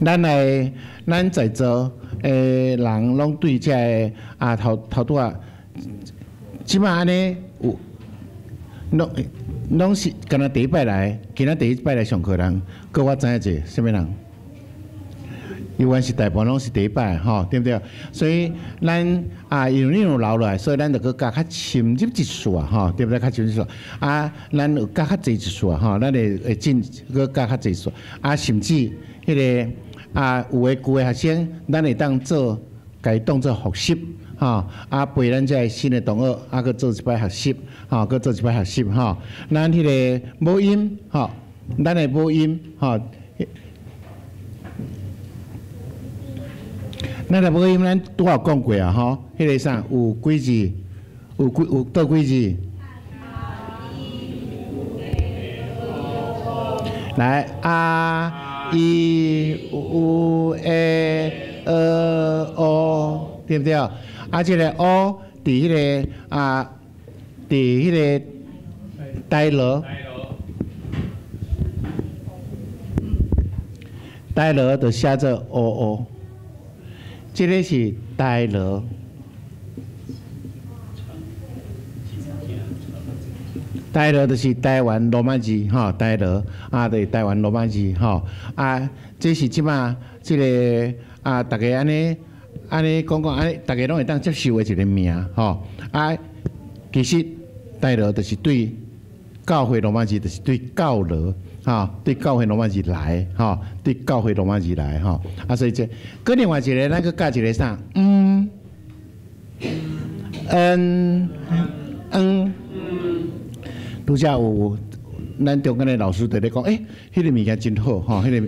咱來咱在座的人攏對這个啊頭頭拄仔，這馬按呢有，攏攏是敢若第一擺來，今仔第一擺來上課人，閣我知影者，啥物人？猶原是大部分攏是第一擺吼，對毋對？所以咱啊，因為你有留落來，所以咱就閣教較深入一撮吼，對毋對？較深入一撮啊，咱有教較濟一撮吼，咱會會進閣教較濟一撮啊，甚至彼个啊，有的舊的學生，咱會當做，共伊當做複習吼，啊，陪咱這个新的同學啊，閣做一擺學習，吼，閣做一擺學習吼。咱彼个母音吼，咱的母音吼。咱的母音，咱拄仔有講過啊，吼，彼个啥有幾字？有幾有佗幾字？來，啊、伊、烏、欸、呃、喔，對毋對？啊，這个喔，佇彼个啊，佇彼个台羅，台羅就寫做喔喔。這个是台羅，台羅就是台灣羅馬字吼，台羅啊，就是台灣羅馬字吼啊，這是這馬這个啊，逐家按呢按呢講講按呢，逐家攏會當接受的一个名吼啊。其實台羅就是對教會羅馬字，就是對教羅。吼，對教會羅馬字來，吼，對教會羅馬字來，吼。啊，所以這，閣另外一个，咱閣教一个啥？嗯，嗯，嗯，拄才有咱中間的老師佇咧講，欸，彼个物件真好，吼，彼个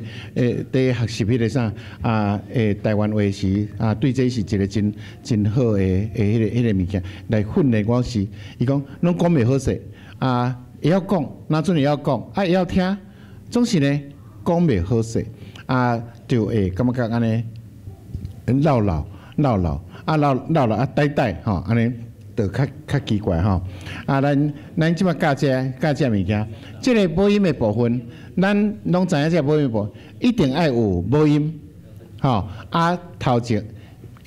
佇學習彼个啥啊？台灣話時啊，對這是一个真真好的彼个物件來訓練我是，伊講攏講袂好勢啊，會曉講，若陣會曉講，啊會曉聽。總是呢，講袂好勢，啊，就會感覺按呢繞繞繞繞，啊繞繞繞啊呆呆吼，按呢就較較奇怪吼。啊，咱咱這馬教這教這物件，這个母音的部分，咱攏知影這个母音的部分，一定愛有母音，吼啊頭前，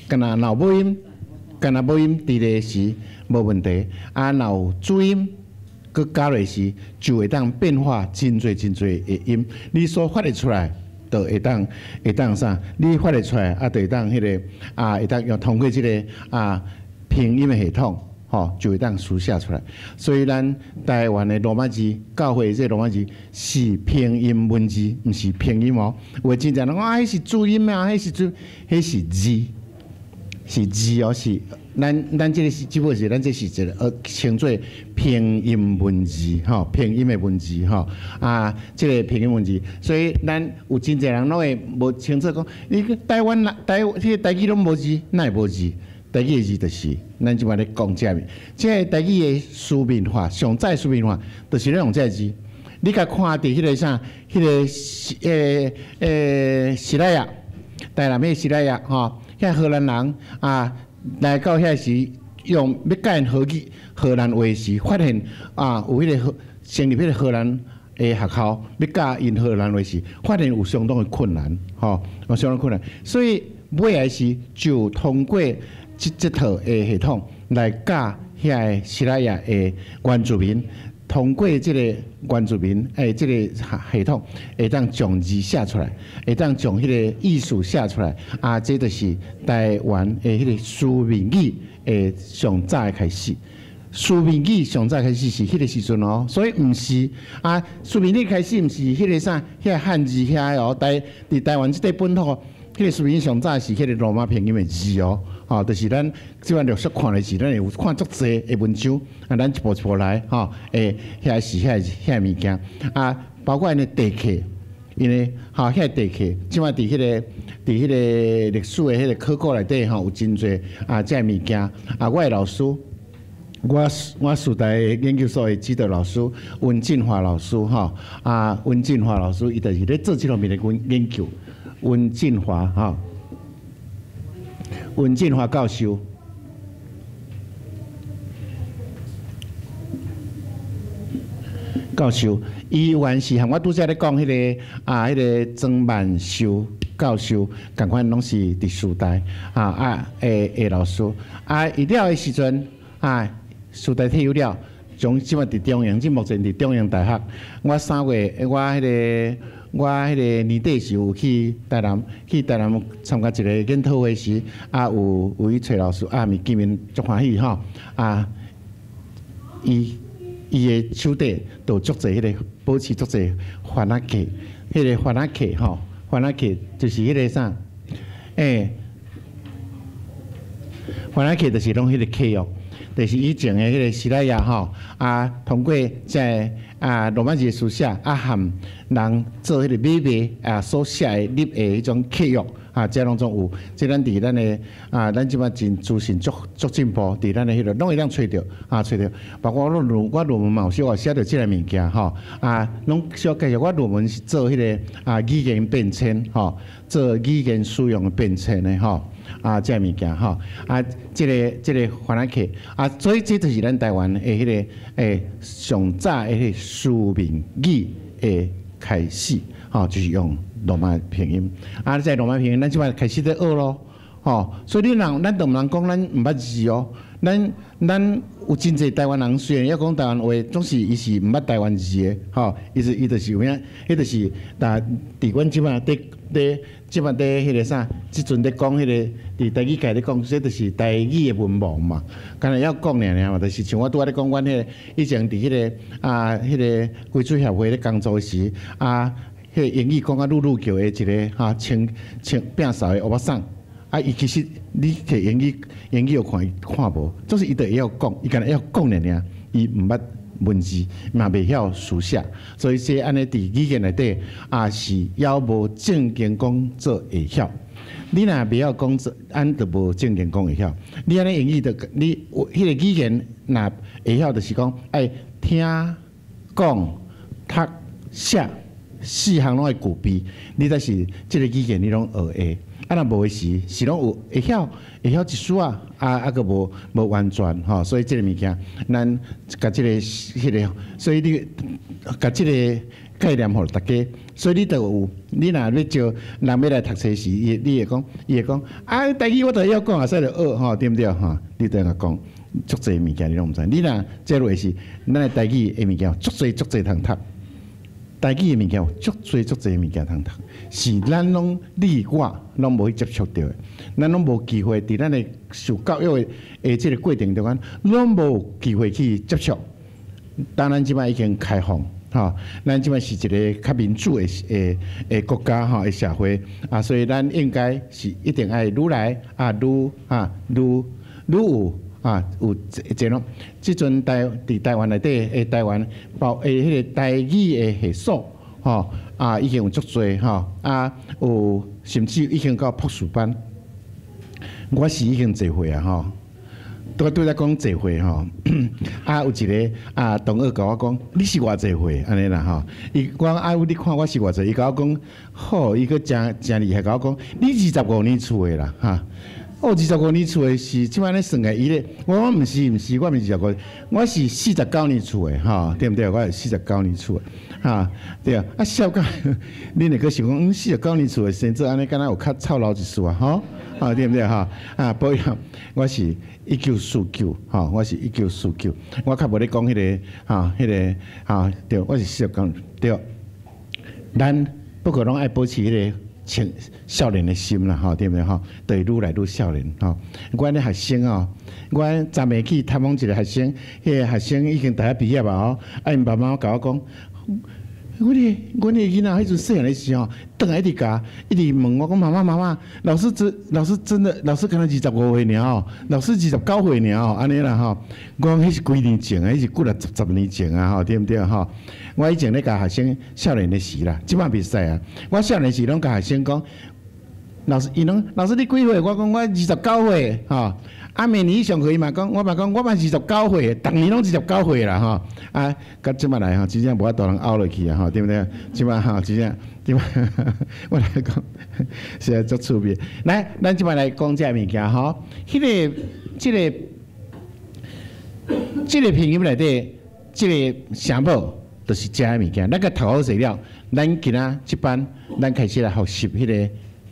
敢若若有母音，敢若母音佇咧時無問題，啊若有主音。閣加落時，就會當變化真濟真濟的音，你所發得出來，就會當會當啥？你發得出來啊，就會當彼个啊，會當用通過這个啊拼音的系統，吼，就會當書寫出來。所以咱台灣的羅馬字，教會這个羅馬字是拼音文字，毋是拼音哦。有真濟人講啊，彼是注音啊，彼是注，彼是字，是字哦，是。咱咱這个是，只不過是咱這是一个稱做拼音文字吼，拼音的文字吼啊，這个拼音文字，所以咱有真濟人攏會無清楚講，你台灣人台彼个台語攏無字，哪會無字？台語的字就是咱這擺咧講這物，這个台語的書面化，上早書面化，就是咧用這个字。你共看佇彼个啥，彼个西拉雅，台南彼个西拉雅吼，遐荷蘭人啊。來到遐時，用欲教𪜶荷語、荷蘭話時，發現啊，有彼个成立彼个荷蘭的學校，欲教𪜶荷蘭話時，發現有相當的困難，吼，有相當困難。所以尾仔時就通過這這套的系統來教遐个西拉雅的原住民，通過這个原住民的這个系統，會當將字寫出來，會當將彼个意思寫出來。啊，這就是台灣的彼個書面語的上早的開始。書面語上早開始是彼個時陣哦，所以毋是啊，書面語開始毋是彼个啥，彼个漢字遐哦，台佇台灣這塊本土，彼个書面語上早是彼个羅馬拼音的字哦。吼，就是咱這擺陸續看的是，咱會有看足濟的文章，啊，咱一步一步來，吼，會遐是遐遐物件，啊，包括𪜶的地契，因為吼遐地契，這擺佇彼個佇彼個歷史的彼個考古內底吼，有真濟啊，這个物件，啊，我的老師，我我師大研究所的指導老師溫振華老師，吼，啊，溫振華老師，伊就是咧做這方面的研研究，溫振華，吼。溫振華教授，教授，伊原是和我拄才咧講彼个啊，彼个曾萬壽，教授，仝款攏是佇師大啊啊的的老師啊，伊了的時陣啊，師大退休了，從這馬佇中營，這目前佇中營大學。我3月，我彼個年底時有去台南，去台南參加一個研討會時，啊有去揣老師，啊咪見面足歡喜吼，啊，伊的手底就足濟彼個保持足濟番仔客，彼個番仔客吼，番仔客就是彼個啥？番仔客就是攏彼個契約，就是以前的彼個西拉雅吼，啊，通過這个啊羅馬字的書寫，啊和人做彼個買賣啊所寫的立的彼種契約，啊，這攏總有。這咱佇咱的啊，咱這擺真資訊足足進步，佇咱的彼個攏會當揣著，啊揣著。包括我論文嘛有小可寫著這个物件吼，啊，攏小介紹我論文是做彼個啊語言變遷吼，做語言使用的變遷的吼。啊，這个物件吼，啊，這個番仔契啊，所以這就是咱台灣的彼個上早的彼個書面語的開始，吼，就是用羅馬拼音。啊，這羅馬拼音，咱這擺開始咧學咯，吼，所以你人，咱就毋通講咱毋捌字哦，咱有真濟台灣人雖然猶講台灣話，總是伊是毋捌台灣字的，吼，伊就是有影，彼就是但佇阮這擺佇佇這擺佇彼個啥，這陣咧講彼個佇台語界咧講，這就是台語的文盲嘛，敢若猶講爾爾嘛，就是像我拄仔咧講，阮彼個以前佇彼個啊，彼個規矩協會咧工作時，啊，彼個英語講甲愈愈叫的一個哈穿穿摒掃的歐巴桑，啊，伊其實你摕英語學看伊看無，總是伊就會曉講，伊敢若會曉講爾爾，伊毋捌文字，嘛袂曉書寫，所以這按呢佇語言內底也是猶無正經講做會曉。你若袂曉講做，按就無正經講會曉。你按呢英語就你有彼個語言若會曉，就是講愛聽、講、讀、寫四項攏愛具備，你才是這個語言你攏學會。啊，若無的時，是攏有會曉，會曉一絲仔，啊，閣無完全吼，所以這個物件，咱共這個彼個，所以你共這個概念予大家，所以你就有，你若欲招人欲來讀冊時，伊你會講，伊會講，啊，台語我都會曉講，會使就學吼，對毋對吼？你著共講，足濟物件你攏毋知。你若這落是，咱的台語的物件足濟足濟通讀。台語的物件有足濟足濟物件通讀，是咱攏你我攏無去接觸著的，咱攏無機會佇咱的受教育的這个過程中間，攏無機會去接觸。當咱這擺已經開放，吼，咱這擺是一个較民主的國家吼的社會啊，所以咱應該是一定愛愈來啊愈啊愈愈有。啊，有這種，這陣台佇台灣內底的台灣包的彼个台語的系所，吼啊，已經有足濟吼啊，有甚至已經到博士班。我是已經濟歲啊吼，拄才講濟歲吼，啊有一个啊同學共我講，你是偌濟歲按呢啦吼？伊講啊，你看我是偌濟？伊共我講，好，伊閣誠誠厲害，共我講，你25年出的啦，哈。哦，25年出的是這擺咧算起來，伊咧，我講毋是毋是，我毋是25，我是49年出的，吼，對毋對？我是四十九年出的，哈，對啊。啊，笑甲，恁會閣想講，四十九年出的生做按呢，敢若有較臭老一絲啊，吼，啊，對毋對？吼，啊，保養，我是1949，吼，我是一九四九，我較無咧講彼个，哈，彼个，哈，對，我是四十九，對。咱不過攏愛保持彼个青少年的心啦，吼，對毋對？吼，就會愈來愈少年，吼。阮的學生哦，阮昨暝去探訪一个學生，彼个學生已經大學畢業啊，吼，啊，𪜶爸媽共我講，阮的囡仔彼陣細漢的時候，轉來一直共，一直問我講媽媽媽媽，老師真的，老師敢若25歲爾吼，老師29歲爾吼，按呢啦吼。我講彼是幾年前啊，彼是幾若十年前啊，吼，對毋對吼？我以前咧教學生少年的時啦，這擺袂使啊。我少年時攏共學生講，老師伊攏老師你幾歲？我講我29歲，吼。啊，明年上課伊嘛講，我嘛講我嘛二十九歲，逐年攏二十九歲啦，吼。啊，到這擺來吼，真正無法度通拗落去啊，吼，對毋對？這擺吼，真正，這擺我來講，實在足趣味。來，咱這擺來講這个物件吼，彼个、這个、這个拼音內底，這个聲母就是這个物件。咱共讀好勢了，咱今仔這班，咱開始來學習彼个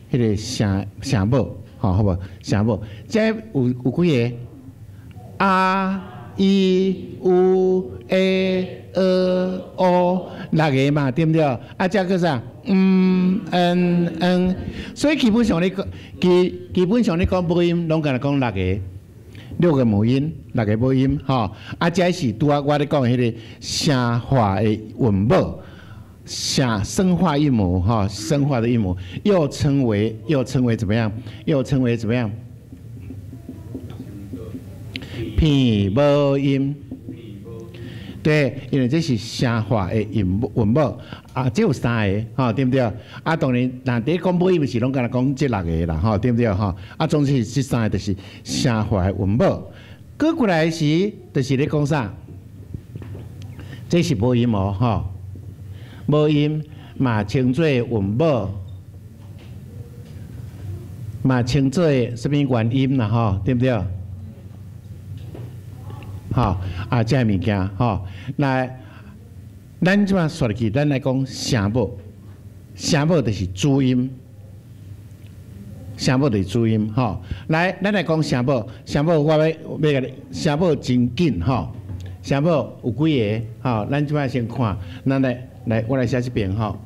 彼个聲母，吼，好無？聲母，這有幾个？A、I、U、E、E、O，六个嘛，對毋對？啊，這閣啥？M、N、N，所以基本上你講，基本上你講母音，攏干焦講六个，六个母音，六个母音，吼。啊，這是拄仔我咧講的彼个聲化的韻母，聲化韻母，吼，聲化的韻母，又稱為怎麼樣？又稱為怎麼樣？片母音。對，因為這是聲化的韻母韻母，啊，這有三个，吼，對毋對？啊，當然，若佇講母音是攏干焦講這六个啦，吼，對毋對？吼，啊，總之是這三個就是聲化的韻母。閣過來時，就是咧講啥？這是母音哦，吼，母音嘛稱做韻母，嘛稱做啥物元音啦，吼，對毋對？吼，啊，這个物件，吼，來，咱這擺說入去，咱來講聲母，聲母就是主音，聲母就是主音，吼。來，咱來講聲母，聲母我欲欲共你，聲母真緊，吼。聲母有幾个？吼，咱這擺先看，咱來來，我來寫這邊，吼。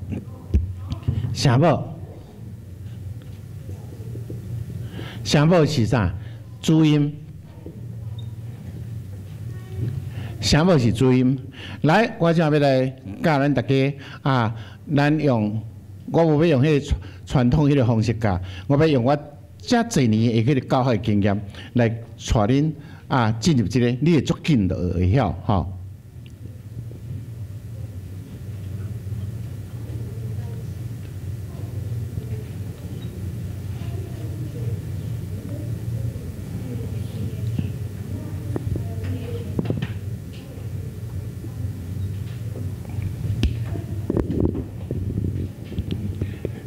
聲母，聲母是啥？主音。聲母是主音，來，我這欲來教咱大家啊，咱用，我無欲用彼个傳統彼个方式教，我欲用我遮濟年的彼个教學經驗來帶恁啊進入這个，你會足緊就會曉吼。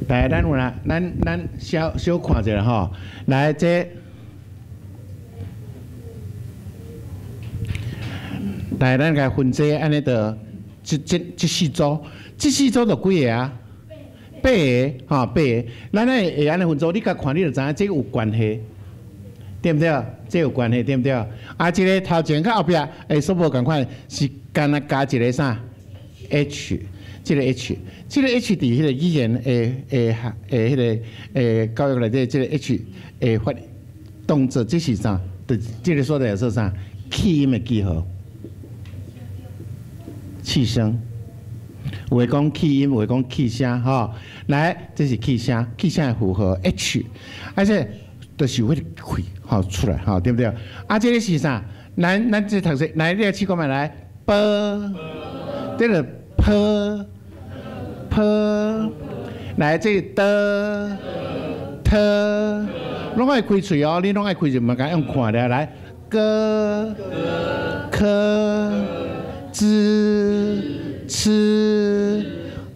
來，咱有啦，咱小小看一下吼。來，這，來，咱共分這按呢就，這四組，這四組就幾个啊？八个，吼，八个。咱會按呢分組，你共看，你就知影這有關係，對毋對？這有關係，對毋對？啊，這个頭前佮後壁，煞無仝款，是干焦加一个啥？H。這个 H，這个 H 佇彼个語言的彼个教育內底，這个 H 會發動作，這是啥？就這个所在叫做啥？氣音的記號，氣聲。有的講氣音，有的講氣聲，吼。來，這是氣聲，氣聲的符號 H，而且就是有彼个氣吼出來，吼，對毋對？啊，這个是啥？咱這讀冊，來，你來試看覓來，波，這个波。波，來這个的、特，攏愛開喙哦，你攏愛開喙，毋通用看的來。哥、科、茲、吃、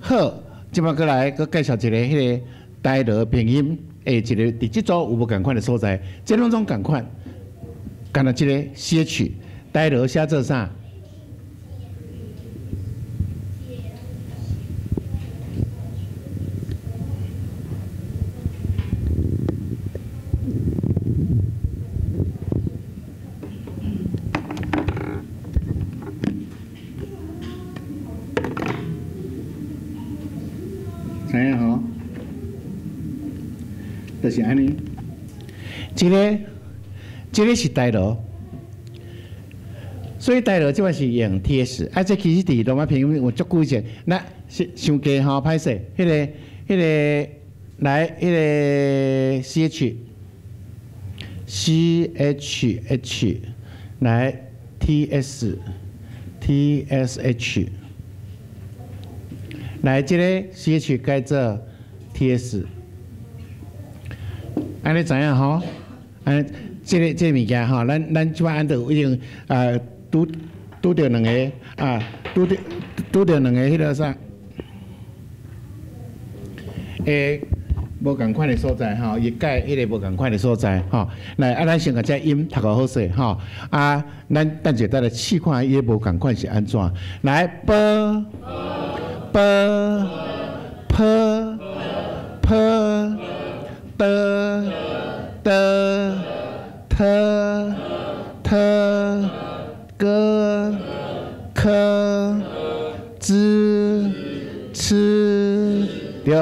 好，這擺閣來閣介紹一个彼个台羅拼音，一个佇這組有無仝款的所在，這攏總仝款，干焦這个 CH，台羅寫做啥？知影吼？就是按呢。這个是台羅，所以台羅這擺是用 TS，啊，這其實佇羅馬拼音有足久以前，那是傷低吼，歹勢，彼个來，彼个 CH，C H H，來 T S，T S H。來，這个 C H 改做 T S，按呢知影吼？按呢，這个物件吼，咱這擺按著已經啊拄著兩个啊，拄著兩個彼个啥？無仝款的所在吼，伊改彼个無仝款的所在吼。來，啊，咱先共這音讀個好勢吼。啊，咱等者再來試看伊個無仝款是按怎。來，波。波、坡、坡、的的特特哥科兹吃，對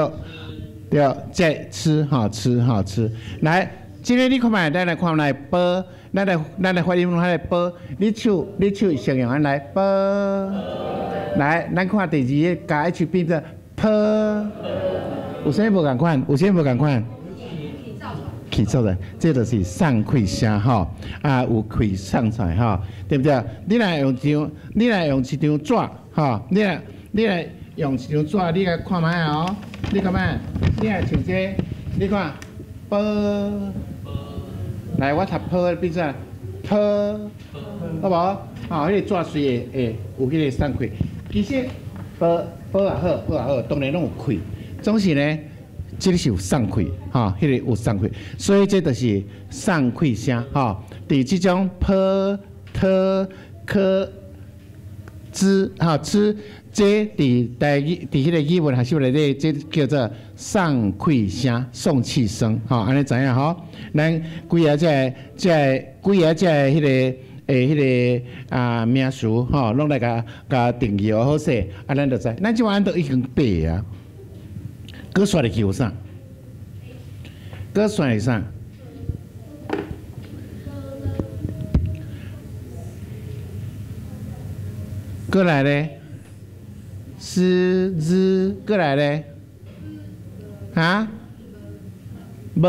對，這吃哈吃哈吃。來，這个你看覓，咱來看來波，咱來發音，來波。你手先用按來波。來，咱看第二个共 H 變做坡，有啥無仝款？有啥無仝款？氣做的，這就是送氣聲吼，啊有氣送出來吼，對不對？你若用一張紙吼，你若用一張紙，你來看覓哦，你看覓？你若像這個，你看，波，來我讀波變做坡，好無？吼，彼個紙隨會有彼個送氣。其實波波也好，波也好，當然攏有氣，總是呢。這个是有送氣，吼，彼个有送氣，所以這就是送氣聲，吼。佇這種 p、t、k、z、吼、ch，這佇台語、佇彼个語文學習內底，這叫做送氣聲、送氣聲，吼，按呢知影吼？咱幾个這个、這个、幾个這个彼个。彼个啊名詞吼，攏來共共定義好勢，啊，咱就知。咱這擺都已經八啊。閣煞入去有啥？閣煞是啥？閣來咧？是日，閣來咧？哈？無。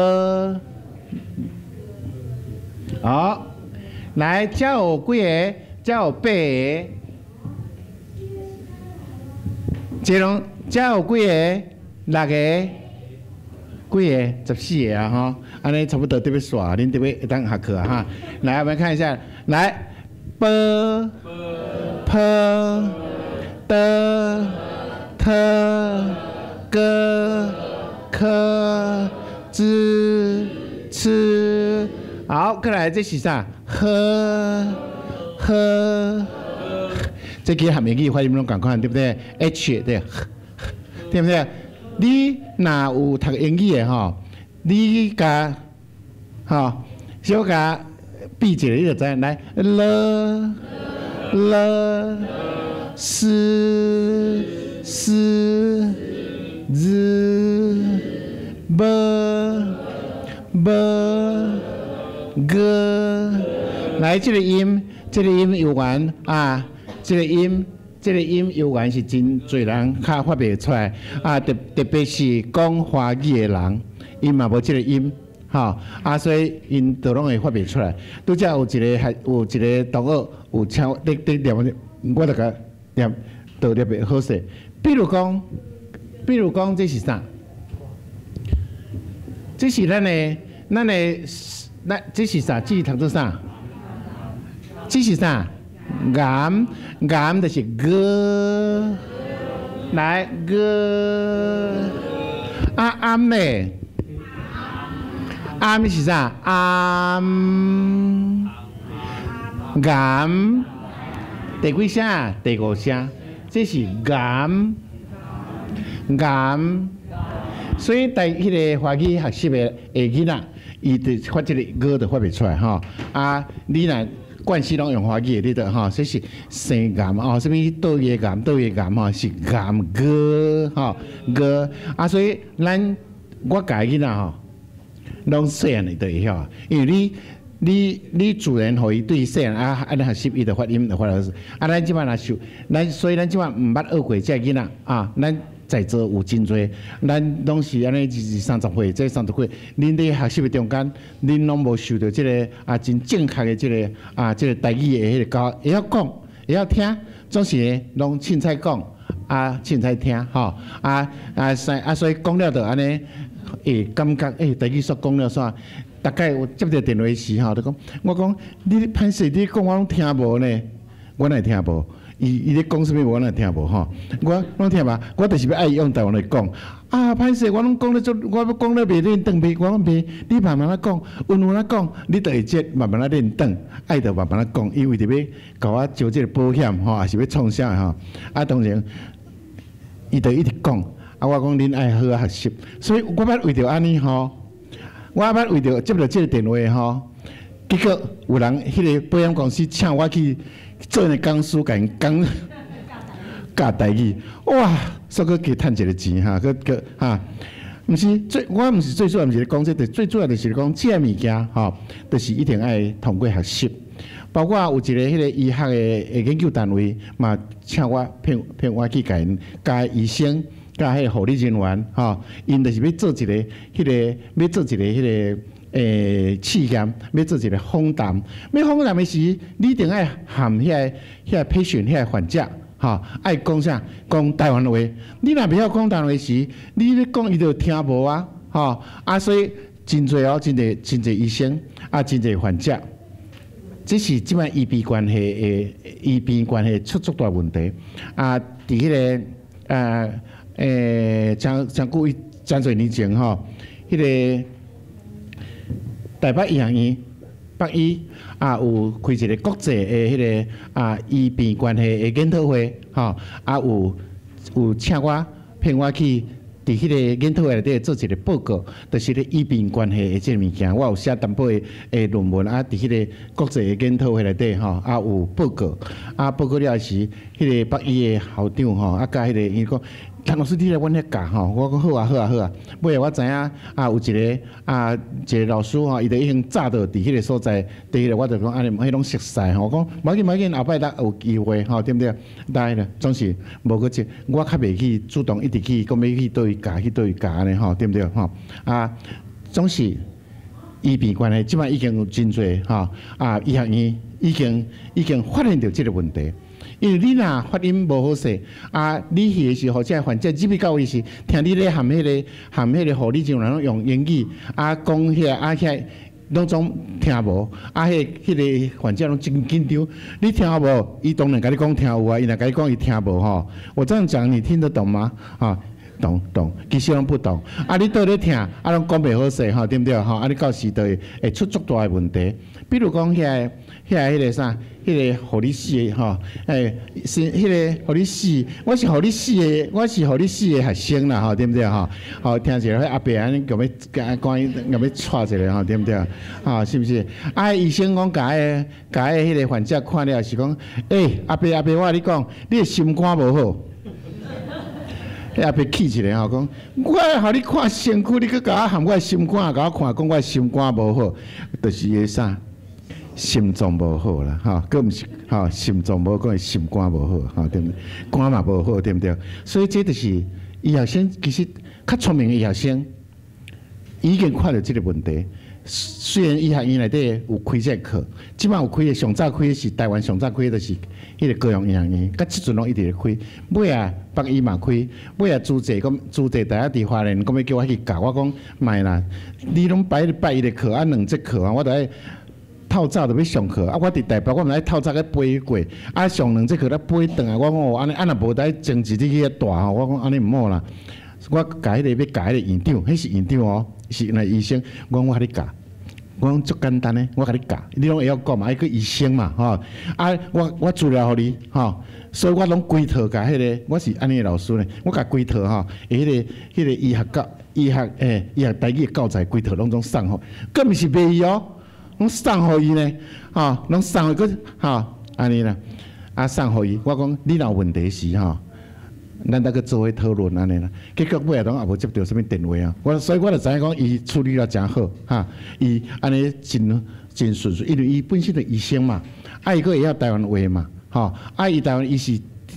好，來，這有幾个？這有八个。這攏這有幾个？六个，幾个？14个啊！吼，按呢差不多得欲煞，恁得欲會當下課啊！哈，來，我們看一下，來，b、p、d、t、g、k、z、ch，好，過來這是啥？h、h，這個和英語發音攏仝款，對不對？H 對，對不對？你若有讀英語的吼，你共吼小共比一下，你就知。來，l、l、s、s、z、b、b、g。來，這个音，這个音有緣啊，這个音。這个音猶原是真濟人較發袂出來啊，特別是講華語的人，𪜶嘛無這个音，吼啊，所以𪜶就攏會發袂出來。拄才有一个還有一个同學有請我咧咧念，我就共念，就念袂好勢。比如講，這是啥？這是咱的，咱這是啥？這是讀做啥？這是啥？岩岩就是哥，來哥，啊暗咧，暗是啥？暗岩，第幾聲？第五聲，這是岩岩，所以在彼个華語學習的囡仔，伊就發這个哥就發袂出來吼。啊，你若慣勢攏用華語的，你就吼，這是生岩哦，啥物倒月岩、倒月岩吼，是岩哥吼哥啊，所以咱我教囡仔吼，攏細漢就會曉，因為你自然予伊對細漢啊按呢學習，伊就發音就發好勢。啊，咱這擺若受，咱所以咱這擺毋捌學過這个囡仔啊，咱在座有真濟，咱攏是按呢二三十歲，這三十歲，恁佇學習的中間，恁攏無受著這个啊真正確的這个啊這个台語的彼個教，會曉講，會曉聽，總是攏凊彩講，啊凊彩聽，吼，啊啊啊所以講了就按呢，會感覺台語煞講了煞，逐擺有接著電話時吼，就講，我講你歹勢，你講我攏聽無呢，我哪會聽無？伊咧講啥物，我哪會聽無吼？我攏聽無，我就是欲愛伊用台灣話講。啊，歹勢，我攏講咧足，我欲講咧袂輪轉袂，我講袂，你慢慢仔講，溫溫仔講，你就會接慢慢仔輪轉，愛就慢慢仔講。伊為著欲共我招這个保險吼，抑是欲創啥吼？啊，當然，伊就一直講。啊，我講恁愛好好學習，所以我捌為著按呢吼，我捌為著接著這个電話吼，結果有人彼个保險公司請我去做𪜶講師，共𪜶講教台語，哇！煞閣加趁一个錢哈，閣閣哈，毋是最，我毋是最主要，毋是咧講這個，最主要就是講這个物件吼，就是一定愛通過學習。包括有一个彼个醫學的研究單位嘛，請我聘聘我去共𪜶教醫生、佮彼個護理人員吼，𪜶就是欲做一个彼个，欲做一个彼个試驗，欲做一个訪談。欲訪談的時，你一定愛含遐個 patient 遐個患者，吼，愛講啥？講台灣話。你若袂曉講台灣話時，你咧講伊就聽無啊，吼啊！所以真濟哦，真濟真濟醫生啊，真濟患者，這是這擺醫病關係的醫病關係出足大問題。啊，佇彼个真真久真濟年前吼，彼个台北醫學院北醫啊，有開一个國際的彼个醫病關係的研討會，吼啊有請我聘我去佇彼個研討會內底做一个報告，就是咧醫病關係的這个物件，我有寫淡薄的論文啊，佇彼个國際的研討會內底吼，啊有報告，啊報告了時，彼个北醫的校長吼，啊佮彼个伊講，陳老師你來阮遐教吼，我講好啊好啊好啊，尾仔我知影啊有一個老師吼，伊就已經早就佇彼个所在，佇彼個我就講按呢，彼攏熟似吼，我講無要緊無要緊，後擺咱有機會吼，對毋對？但係總是無閣這，我較袂去主動一直去講欲去佗位教去佗位教按呢吼，對毋對吼？啊，總是醫病關係，這擺已經有真濟吼啊，醫學院已經發現著這个問題。因為你若發音無好勢，啊，你去的時候，這个患者入去到位時，聽你咧含彼个含彼个護理人員攏用英語啊講遐啊遐，攏總聽無，啊，彼個患者攏真緊張。你聽無？伊當然共你講聽有啊，伊若共你講伊聽無吼。我這樣講你聽得懂嗎？啊，懂懂，其實攏不懂。啊，你倒咧聽，啊，攏講袂好勢吼，對毋對？吼，啊，你到時就會出足大的問題。比如講遐個彼個啥，彼個予你死的吼，是彼個予你死，我是予你死的，我是予你死的學生啦吼，對毋對吼？吼，聽一个彼阿伯按呢共欲共伊共欲掣一下吼，對毋對？吼，是毋是？啊，醫生講共彼彼個患者看了是講，阿伯阿伯，我共你講，你的心肝無好。彼阿伯氣一下吼，講我予你看身軀，你閣共我含我的心肝，共我看，講我的心肝無好，就是个啥？心臟無好啦，吼，閣毋是吼，心臟無好，講伊心肝無好，吼，對毋對？肝嘛無好，對毋對？所以這就是醫學生其實較聰明的醫學生已經看著這个問題。雖然醫學院內底有開這個課，這擺有開的上早開的是台灣上早開的，就是彼个高雄醫學院，佮這陣攏一直咧開。尾仔北醫嘛開，尾仔諸濟講諸濟大家佇花蓮講欲叫我去教，我講莫啦，你攏拜拜一个課啊兩節課啊，我著愛透早就欲上課，啊我佇台北我毋知透早去飛過，啊上兩節課才飛轉來，我講哦按呢啊若無得前一日去遐蹛吼，我講按呢毋好啦。我共彼个欲教彼个院長，彼是院長哦，是那醫生，我講我共你教。我講足簡單的，我共你教，你攏會曉講嘛？愛閣醫生嘛，吼啊！我資料予你，吼，所以我攏規套共彼个，我是按呢的老師呢，我共規套吼，彼个醫學教醫學醫學台語的教材規套攏總送予，閣毋是賣伊哦，攏送予伊呢，吼，攏送予閣吼，按呢啦，啊送予伊，我講你若有問題時吼，咱再閣做伙討論按呢啦，結果尾仔攏也無接著啥物電話啊！我所以我就知影講伊處理了誠好，哈，伊按呢真真順遂，因為伊本身就醫生嘛，啊伊閣會曉台灣話嘛，吼，啊伊台灣伊是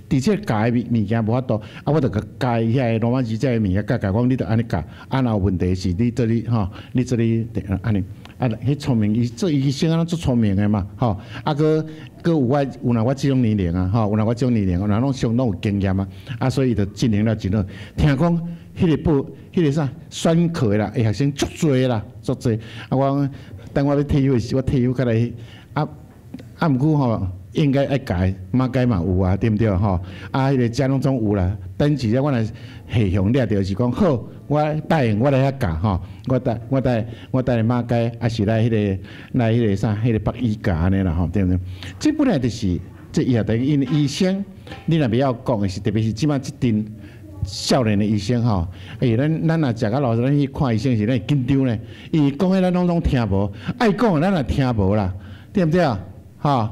佇這個教的物件無法度，啊我就共教伊遐個羅馬字這个物件教教講你著按呢教，啊若有問題是你做你吼，你做你按呢，啊彼聰明，伊做醫生啊足聰明的嘛，吼，啊閣閣有我有若我這種年齡啊，吼，有若我這種年齡，有若攏相當有經驗啊，啊所以伊就進行了真好。聽講彼個報，彼個啥選課的啦，學生足濟啦，足濟。啊我講等我欲退休的時，我退休較來啊啊毋過吼，應該愛教的馬偕嘛有啊，對毋對吼？啊，彼個遮攏總有啦。等一下我若下鄉掠著是講好，我答應我來遐教吼，我帶馬偕，抑是來彼個啥，彼個北醫教按呢啦吼，對毋對？這本來就是這醫學等於因為醫生，你若袂曉講的是，特別是這擺這陣少年的醫生吼，欸，咱若食到老，咱去看醫生時，咱會緊張咧，伊講彼咱攏聽無，愛講的咱也聽無啦，對毋對？吼，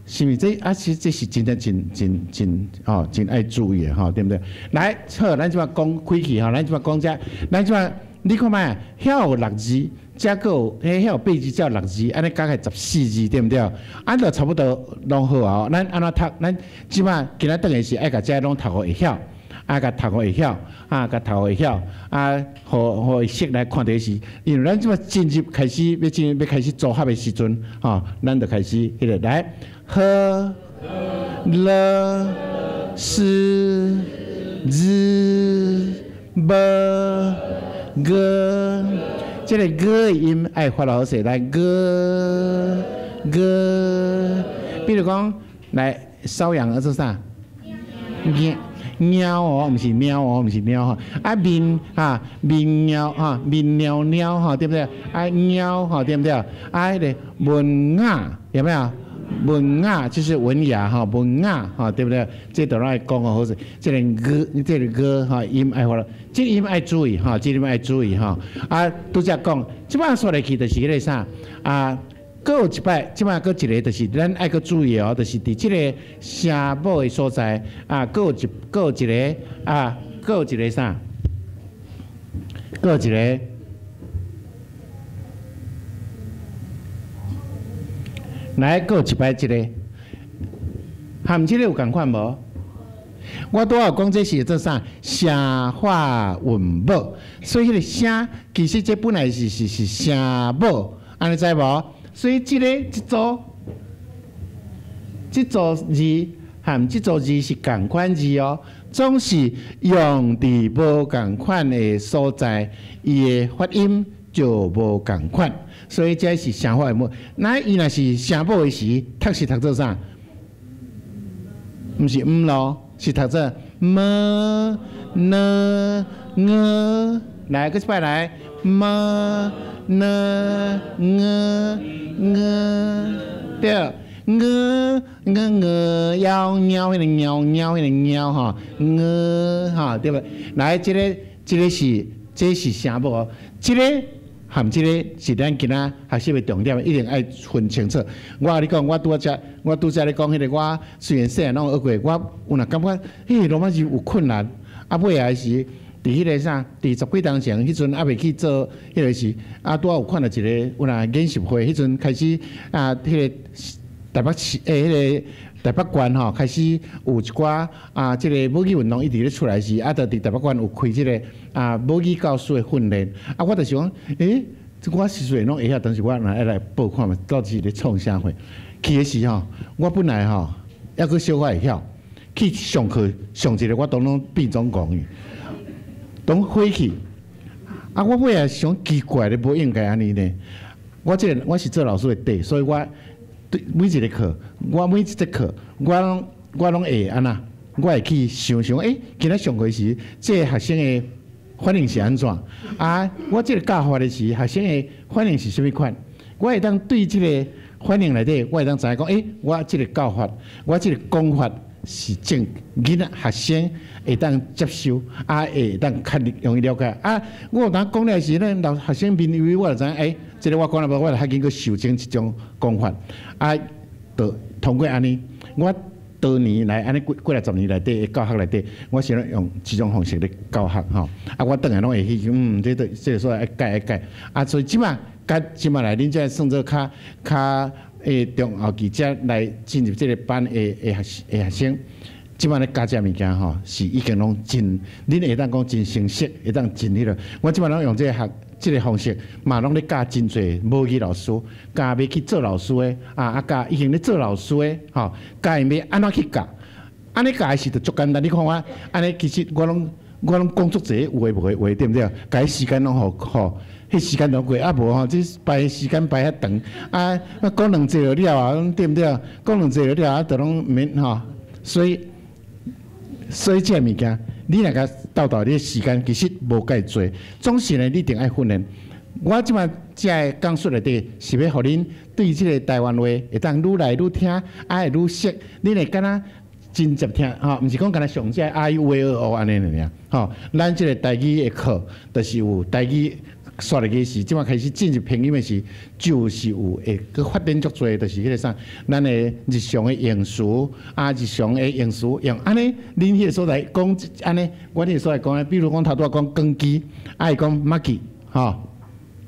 是毋是這啊？是這是真正真真真吼，真愛注意的吼，對毋對？來，好，咱這擺講開去吼，咱這擺講這，咱這擺你看覓，遐有六字，遮閣有，彼遐有八字，遮有六字，按呢加起來14字，對毋對？按就差不多攏好啊。咱按怎讀？咱這擺今仔轉來是愛共這攏讀予會曉。啊，共讀予會曉，啊，共讀予會曉，啊，予會識來看電視。因為咱這擺進入開始欲進欲開始組合的時陣，吼，咱就開始彼個來，呵、了、斯、日、無、個，這个個的音愛發落好勢，來個個，比如講來瘙癢做啥？貓哦，毋是貓哦，毋是貓吼。啊面哈面貓哈面貓貓吼，對不對？啊貓吼，對不對？啊彼个文雅有沒有？文雅就是文雅吼，文雅吼，對不對？這都愛講好勢。這个個，這个個吼音愛發，這个音愛注意吼，這个音愛注意吼。啊，拄才講，這擺煞落去就是彼个啥啊？閣有一擺，這擺閣一个就是咱愛閣注意哦，就是佇這个聲母的所在啊，閣有一个啊，閣有一个啥？閣有一个，來，閣有一擺這个，含這个有仝款無？我拄仔有講這是做啥？聲化韻母，所以彼个聲其實這本來是聲母，按呢知無？所以這个這組，這組字和這組字是仝款字哦，總是用佇無仝款的所在，伊的發音就無仝款。所以這是聲化韻母。那伊若是聲母的時，讀是讀做啥？毋是毋咯，是讀做麼、呢、ㄛ。來，閣一擺來，麼、呢、ㄛ、ㄛ，對，ㄛ、ㄛ、ㄛ，妖、貓，彼个貓、貓，彼个貓吼，ㄛ吼，對無？來，這个、這个是，這是聲母哦，這個含這个是咱今仔學習的重點，一定愛分清楚。我共你講，我拄才咧講彼个，我雖然細漢攏學過，我有若感覺，彼羅馬字有困難，啊尾仔時。佇彼个啥，佇十幾冬前，彼陣猶未去做彼个時，啊，拄仔有看著一个有若研習會，彼陣開始啊，彼个台北市欸，彼个台北縣吼，開始有一寡啊，這个母語運動一直咧出來時，啊，就佇台北縣有開這个啊母語教師的訓練，啊，我就是講，欸，我雖然攏會曉，但是我若愛來報看覓，到底是咧創啥貨？去的時吼，我本來吼猶閣小可會曉，去上課上一个我當攏變總戇去。攏火去，啊！我尾仔想奇怪咧，無應該按呢呢。我這个我是做老師的底，所以我對每一个課，我每一節課，我攏會按怎，我會去想想，欸，今仔上課時，這个學生的反應是按怎？啊，我這个教法的時，學生的反應是啥物款？我會當對這个反應內底，我會當知影講，欸，我這个教法，我這个講法是正囡仔學生會當接受，啊會當較容易了解。啊，我有當講了時，咱老學生面微，我就知影，欸，這个我講了無，我就較緊閣修正這種講法。啊，就通過按呢，我多年來按呢過來10年內底教學內底，我是用這種方式咧教學吼。啊，我轉來攏會去，這個所在愛改愛改。啊，所以這擺佮這擺來，恁這算做較較。欸，中後期才來進入這个班的學生，這擺咧教這物件吼，是已經攏真，恁會當講真成熟，會當真彼个。我這擺攏用這个學這个方式，嘛攏咧教真濟母語老師，教欲去做老師的，啊教已經咧做老師的，吼，教𪜶欲按怎去教，按呢教的時就足簡單。你看我按呢，其實我攏講足濟有的無的話，對毋對？共時間攏予吼。彼時間攏過，啊無吼，這排時間排遐長，啊，講兩節就了啊，對毋對？講兩節就了啊，就攏免吼。所以這个物件，你若共鬥鬥，你的時間其實無介濟。總是呢，你一定愛訓練。我這擺這个講述內底，是欲予恁對這个台灣話會當愈來愈聽，啊會愈熟。恁會敢若真捷聽吼，毋是講干焦上這 A I U E O 按呢爾爾，吼，咱這个台語的課，就是有台語煞落去時，這擺開始進入拼音的時，就是有會閣發展足濟，就是彼个啥，咱的日常的用詞啊，日常的用詞用按呢，恁彼个所在講按呢，阮彼个所在講，比如講頭拄仔講光機，啊伊講麻吉吼，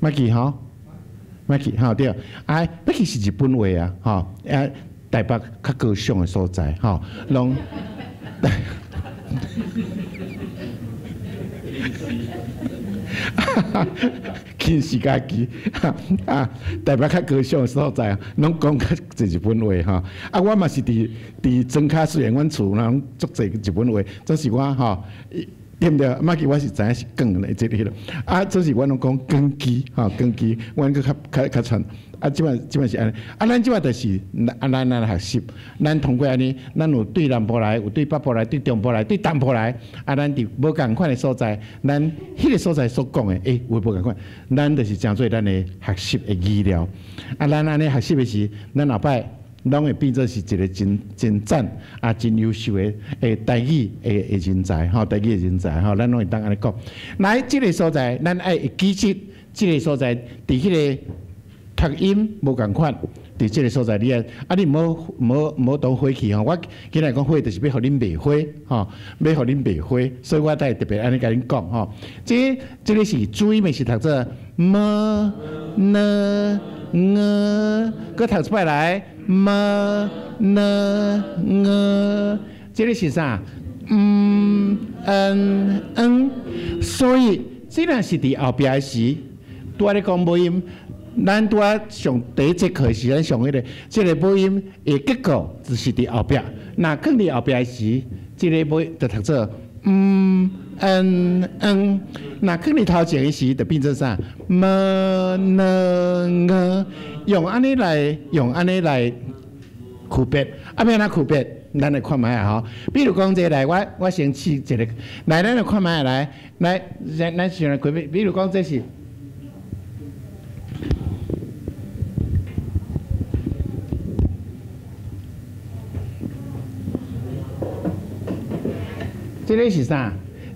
麻吉吼，麻吉吼對，啊麻吉是日本話啊，吼，啊台北較高尚的所在，吼，攏。輕視家己，啊！台北較高尚的所在，攏講較濟日本話吼。啊，我嘛是佇佇莊跤，雖然阮厝攏足濟日本話，總是我吼，對毋對？麻吉我是知影是卷的這个彼囉。啊，總是我攏講卷機吼，卷機，阮閣較較較傳。啊，這擺這擺是按呢，啊，咱這擺就是啊，咱來學習，咱通過按呢，咱有對南部來，有對北部來，對中部來，對東部來，啊，咱佇無仝款的所在，咱彼个所在所講的，欸，有無仝款，咱就是成做咱的學習的語料。啊，咱按呢學習的時，咱後擺攏會變做是一個真真讚啊，真優秀的欸台語的的人才吼，台語的人才吼，咱攏會當按呢講。來，這个所在，咱愛會記得，這个所在佇彼个讀音無仝款，佇這个所在你愛啊，你毋好毋好毋好當火氣吼。我今日講火，就是欲予恁袂火吼，欲予恁袂火，所以我才會特別按呢共恁講吼。這這个是主音的是讀做麼、呢、ㄛ，閣讀一擺來麼、呢、ㄛ，這个是啥？嗯、n、ㄣ。所以這若是佇後壁的時，拄仔咧講母音。咱拄仔上第一節課時，咱上彼个，這个母音的結構就是佇後壁。若囥佇後壁的時，這个母音就讀做嗯、n、ㄣ。若囥佇頭前的時，就變做啥？麼、呢、ㄛ。用按呢來，用按呢來區別。啊，欲按怎區別？咱來看覓啊吼。比如講這個來，我我先試一个，來，咱來看覓來，來，咱咱先來區別。比如講這是。這个是啥？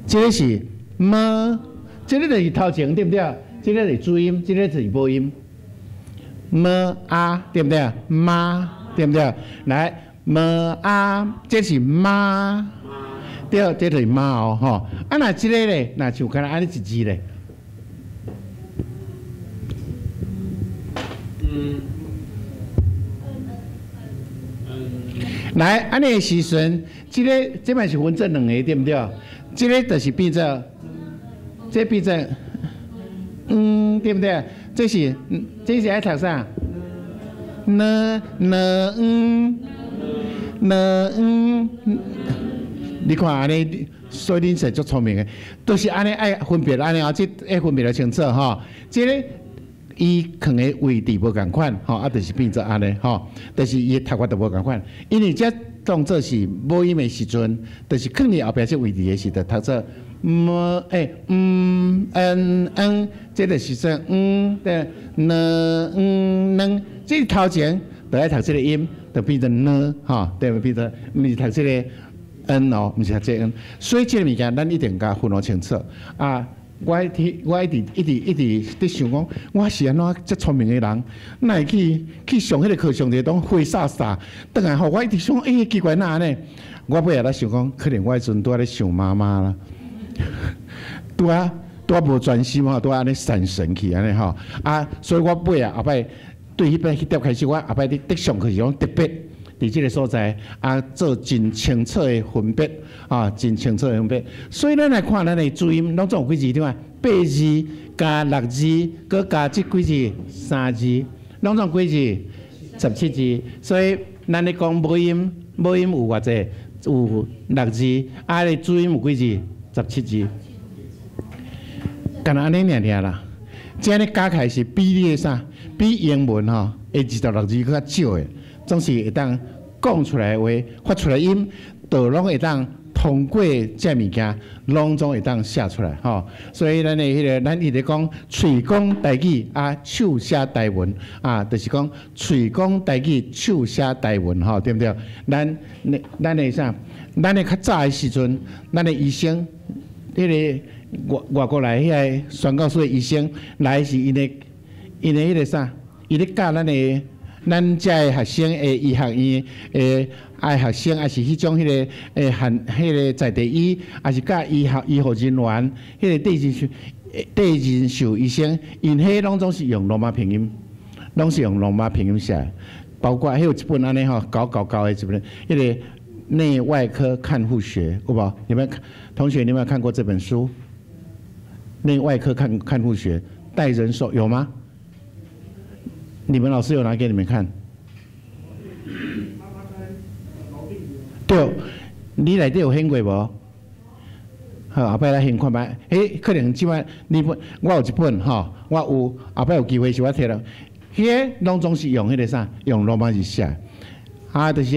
這个是麼？這个就是頭前對毋對？這个是主音，這个就是母音。麼啊，對毋對？媽，對毋對？來，麼啊，這是媽，對，這就是媽哦，吼。啊，若這个咧，若像敢若按呢一字咧。嗯。來，按呢的時陣，這个這擺是分做兩个，對毋對？這个就是變做，這變做，嗯，對毋對？這是，這是愛讀啥？呢呢嗯，呢嗯，你看按呢，所以恁是足聰明的，都是按呢愛分別按呢哦，這愛分別得清楚吼。這个伊囥的位置無仝款，吼，啊，就是變做按呢，吼，就是伊的讀法就無仝款，因為這當做是母音的時陣，就是囥佇後壁這位置的時陣，讀做麼欸嗯 n 嗯，這就是說嗯對呢嗯軟，這頭前就愛讀這个音，就變做呢吼，對，變做毋是讀這个 n 哦，毋是讀這個 n，所以這个物件咱一定共分好清楚啊。我一直我一直一直一直佇想講，我是按怎遮聰明的人，哪會去去上彼个課上一個攏火煞煞，轉來吼，我一直想，欸，奇怪哪按呢？我尾仔才想講，可能我彼陣拄仔咧想媽媽啦，拄仔拄仔無專心吼，拄仔按呢散神去按呢吼，啊，所以我尾仔後擺對彼擺彼點開始，我後擺佇佇上課時攏特別佇這个所在啊，做真清楚的分別啊，真清楚的分別。所以咱來看咱的注音，攏總有幾字對嗎？八字加六字，閣加這幾字三字，攏總幾字？17字。所以咱咧講母音，母音有偌濟？有六字，啊，咧注音有幾字？17字。干焦按呢爾爾啦，這按呢加起來是比你的啥？比英文吼，26字閣較少的，總是會當講出來的話，發出來音，就攏會當。通過這物件，攏總會當寫出來吼。所以咱的彼個，咱一直講喙講台語啊，手寫台文啊，就是講喙講台語，手寫台文吼，對毋對？咱的啥？咱的較早的時陣，咱的醫生，彼個外國來彼个宣教師的醫生來是𪜶的彼個啥？伊咧教咱的咱遮的學生的醫學院的愛學生，抑是彼種彼個漢彼個在地醫，抑是教醫學醫護人員，彼個對人獸醫生，𪜶彼攏總是用羅馬拼音，攏是用羅馬拼音寫，包括彼有一本按呢吼，厚厚厚的一本，彼個內外科看護學，有無？你們同學，你有沒有看過這本書？內外科看護學，帶人手有嗎？你們老師有拿給你們看？對，你內底有顯過無？好，後擺來現看覓。彼可能這擺你本我有一本吼，我有後擺有機會時我提了。彼个攏總是用彼個啥？用羅馬字寫。啊，就是彼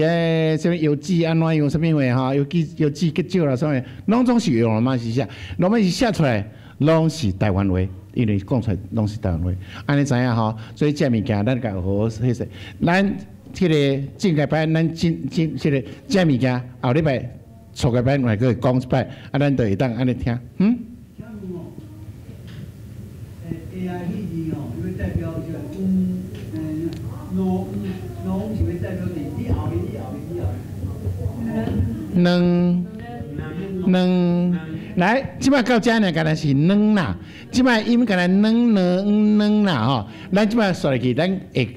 啥物藥劑按怎樣，啥物貨吼，藥劑結石啦，啥物，攏總是用羅馬字寫。羅馬字寫出來，攏是台灣話，因為講出來攏是台灣話。按呢知影吼，所以這物件咱共好好彼勢。咱這個進階班，咱進進這個這物件，後禮拜初階班來閣會講一擺，啊，咱就會當按呢聽。嗯？請問哦，A I 彼字哦，伊欲代表這個嗯，喏喏是欲代表佇你後面，你後面，你後面。軟軟，來，這擺到遮呢，敢若是軟啦，這擺音敢若軟軟軟啦吼。咱這擺煞落去，咱會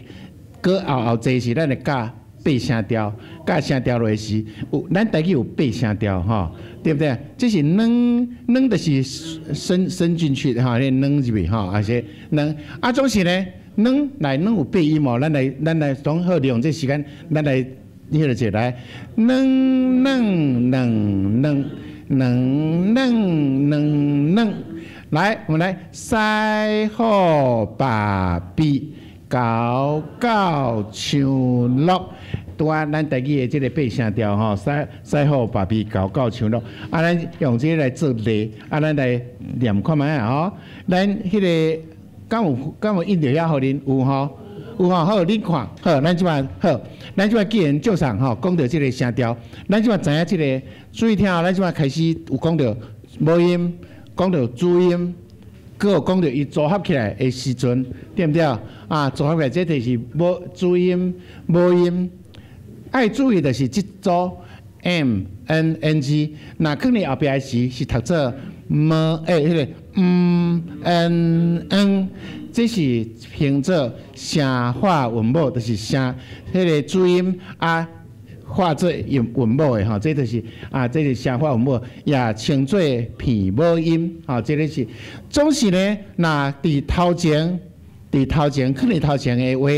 閣後後濟時，咱會教八聲調，教聲調落時，有咱台語有八聲調吼，對不對？這是軟軟，就是伸伸進去吼，彼軟入去吼，還是軟啊？總是呢，軟來軟有八音哦，咱來總好利用這時間，咱來彼個者來軟軟軟軟軟軟軟軟，來，我們來西虎爸比狗狗唱樂，拄啊，咱台語的這个八聲調吼，西西虎爸比狗狗唱樂，啊，咱用這个來做例，啊，咱來念看覓啊吼，咱彼个敢有印著遐予恁有吼？有吼，好，恁看，好，咱這擺好，咱這擺既然照上吼，講著這个聲調，咱這擺知影這个，注意聽哦，咱這擺開始有講著母音，講著子音，閣有講著伊組合起來的時陣，對毋對？啊，組合起來，這就是母子音、母音。愛注意就是這組 M N N G，若囥佇後壁的時是讀做 M 彼个 M N N，這是稱做聲化韻母，就是聲彼个子音啊化做韻韻母的吼，這就是啊，這是聲化韻母，也稱做片母音，吼，這个是總是呢，若佇頭前，佇頭前，囥佇頭前的話，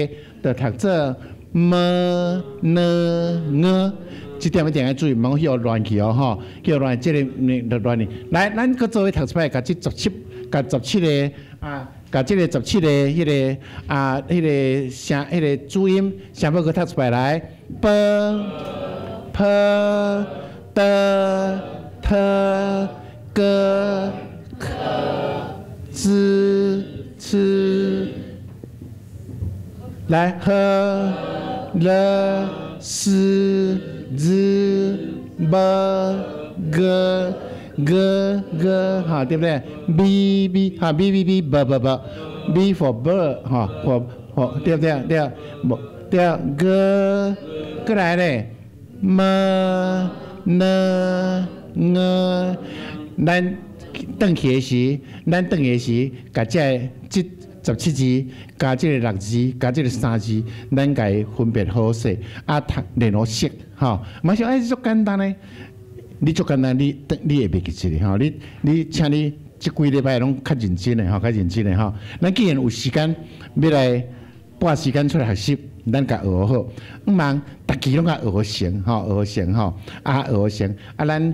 就讀做 M N N，這點一定愛注意，毋好予亂去哦，吼，叫亂，這个就亂去。來，咱閣做伙讀一擺，共這十七，共十七个啊，共這个十七个彼个啊，彼个聲，彼个子音，聲母閣讀一擺來，B P D T G K Z C，來 H L S Z B G G G，哈，對不對？B B 哈 B B B B B B B for bird 哈，for for 對不對？對，無對，G 過來咧，M N N，咱轉去的時，咱轉去的時，共這个這17字，加這个六字，加這个三字，咱共伊分別好勢，啊，讀然後識，吼，嘛想欸足簡單的，你足簡單，你會袂記得吼？你請你這幾禮拜攏較認真的吼，較認真的吼。咱既然有時間欲來撥時間出來學習，咱共學好，毋通逐期攏共學好成吼，學好成吼，啊學好成，啊咱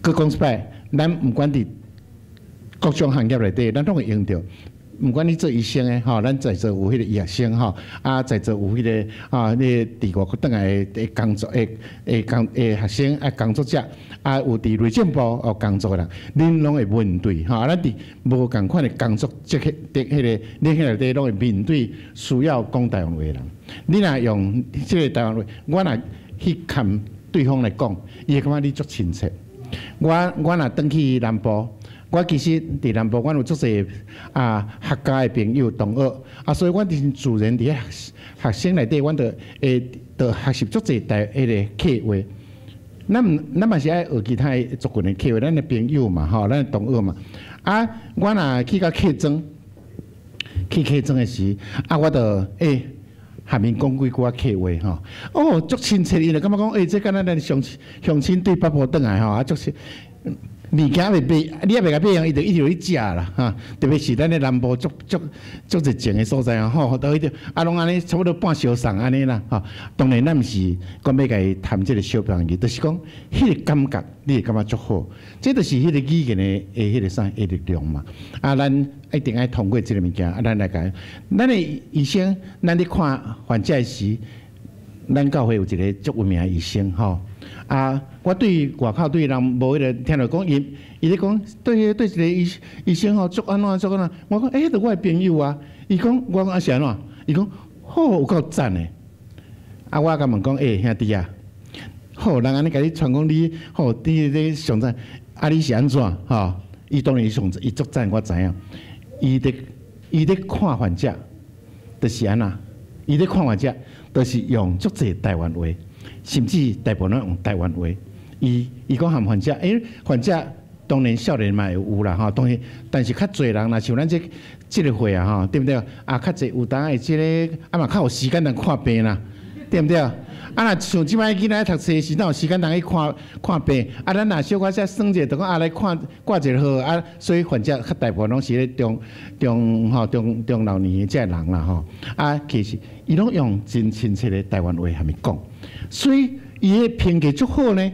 閣講一擺，咱毋管佇各種行業內底，咱攏會用著。毋管你做醫生的吼，咱在座有彼個醫學生吼，啊，在座有彼個啊，你佇外國轉來的工作的的工的學生啊，工作者，啊，有佇內政部哦工作的人，恁攏會面對吼，咱佇無仝款的工作，這個佇彼個恁彼內底攏會面對需要講台灣話的人。你若用這個台灣話，我若去含對方來講，伊會感覺你足親切。我若轉去南部，我其實佇南部，阮有足濟啊客家的朋友同學，啊，所以阮真自然佇學學生內底，阮就會就學習足濟台彼個客話。咱毋咱嘛是愛學其他的族群的客話，咱的朋友嘛吼，咱的同學嘛。啊，我若去到客莊，去客莊的時，啊，我就含𪜶講幾句仔客話吼，哦，足親切，𪜶就感覺講，欸，這敢若咱鄉鄉親對北部轉來吼，啊，足是。物件未買，你猶未共買用，伊就一直去食啦，哈！特別是咱的南部足足足熱情的所在啊，吼，都彼個啊，攏按呢，差不多半相送按呢啦，吼。當然，咱毋是講欲共伊談這个小便宜，就是講彼个感覺，你會感覺足好。這就是彼個語言的的彼个啥的力量嘛。啊，咱一定愛通過這个物件，啊，咱來共咱的醫生，咱咧看患者時，咱教會有一个足有名的醫生，吼。啊，我對外口對人無彼个聽著講，伊伊咧講對對一个醫醫生吼足按怎足按怎，我講欸，彼著我的朋友啊。伊講我講啊是按怎？伊講好有夠讚的。啊，我共問講欸兄弟啊，好人按呢共你傳講你好，你咧上讚，啊你是按怎？吼，伊當然上伊足讚，我知影。伊佇伊咧看患者，就是按怎？伊咧看患者，就是用足濟台灣話。甚至大部分攏用台灣話。伊伊講含患者，欸，患者當然少年嘛會有啦吼，當然，但是較濟人若像咱這這个歲啊吼，對毋對？啊，較濟有當會這个啊嘛較有時間通看病啦，對毋對？啊，若像這擺囡仔讀冊時，哪有時間通去看看病？啊，咱若小可才耍者，就講啊來看掛一個號啊，所以患者較大部分攏是咧中中吼中中老年的這个人啦吼。啊，其實伊攏用真親切的台灣話含伊講。所以伊的評價足好呢，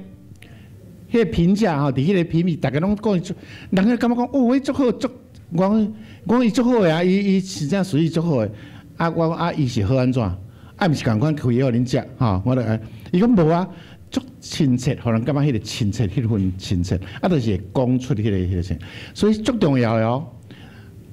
彼个評價吼，佇彼個評比，逐家攏講伊足，人家感覺講哦，伊足好足，我講我講伊足好的啊，伊伊實際屬於足好的。啊，我講啊，伊是好按怎？啊，毋是仝款開藥予恁食吼，我就伊講無啊，足親切，予人感覺彼個親切，彼份親切，啊，就是會講出彼個彼个啥，所以足重要的哦。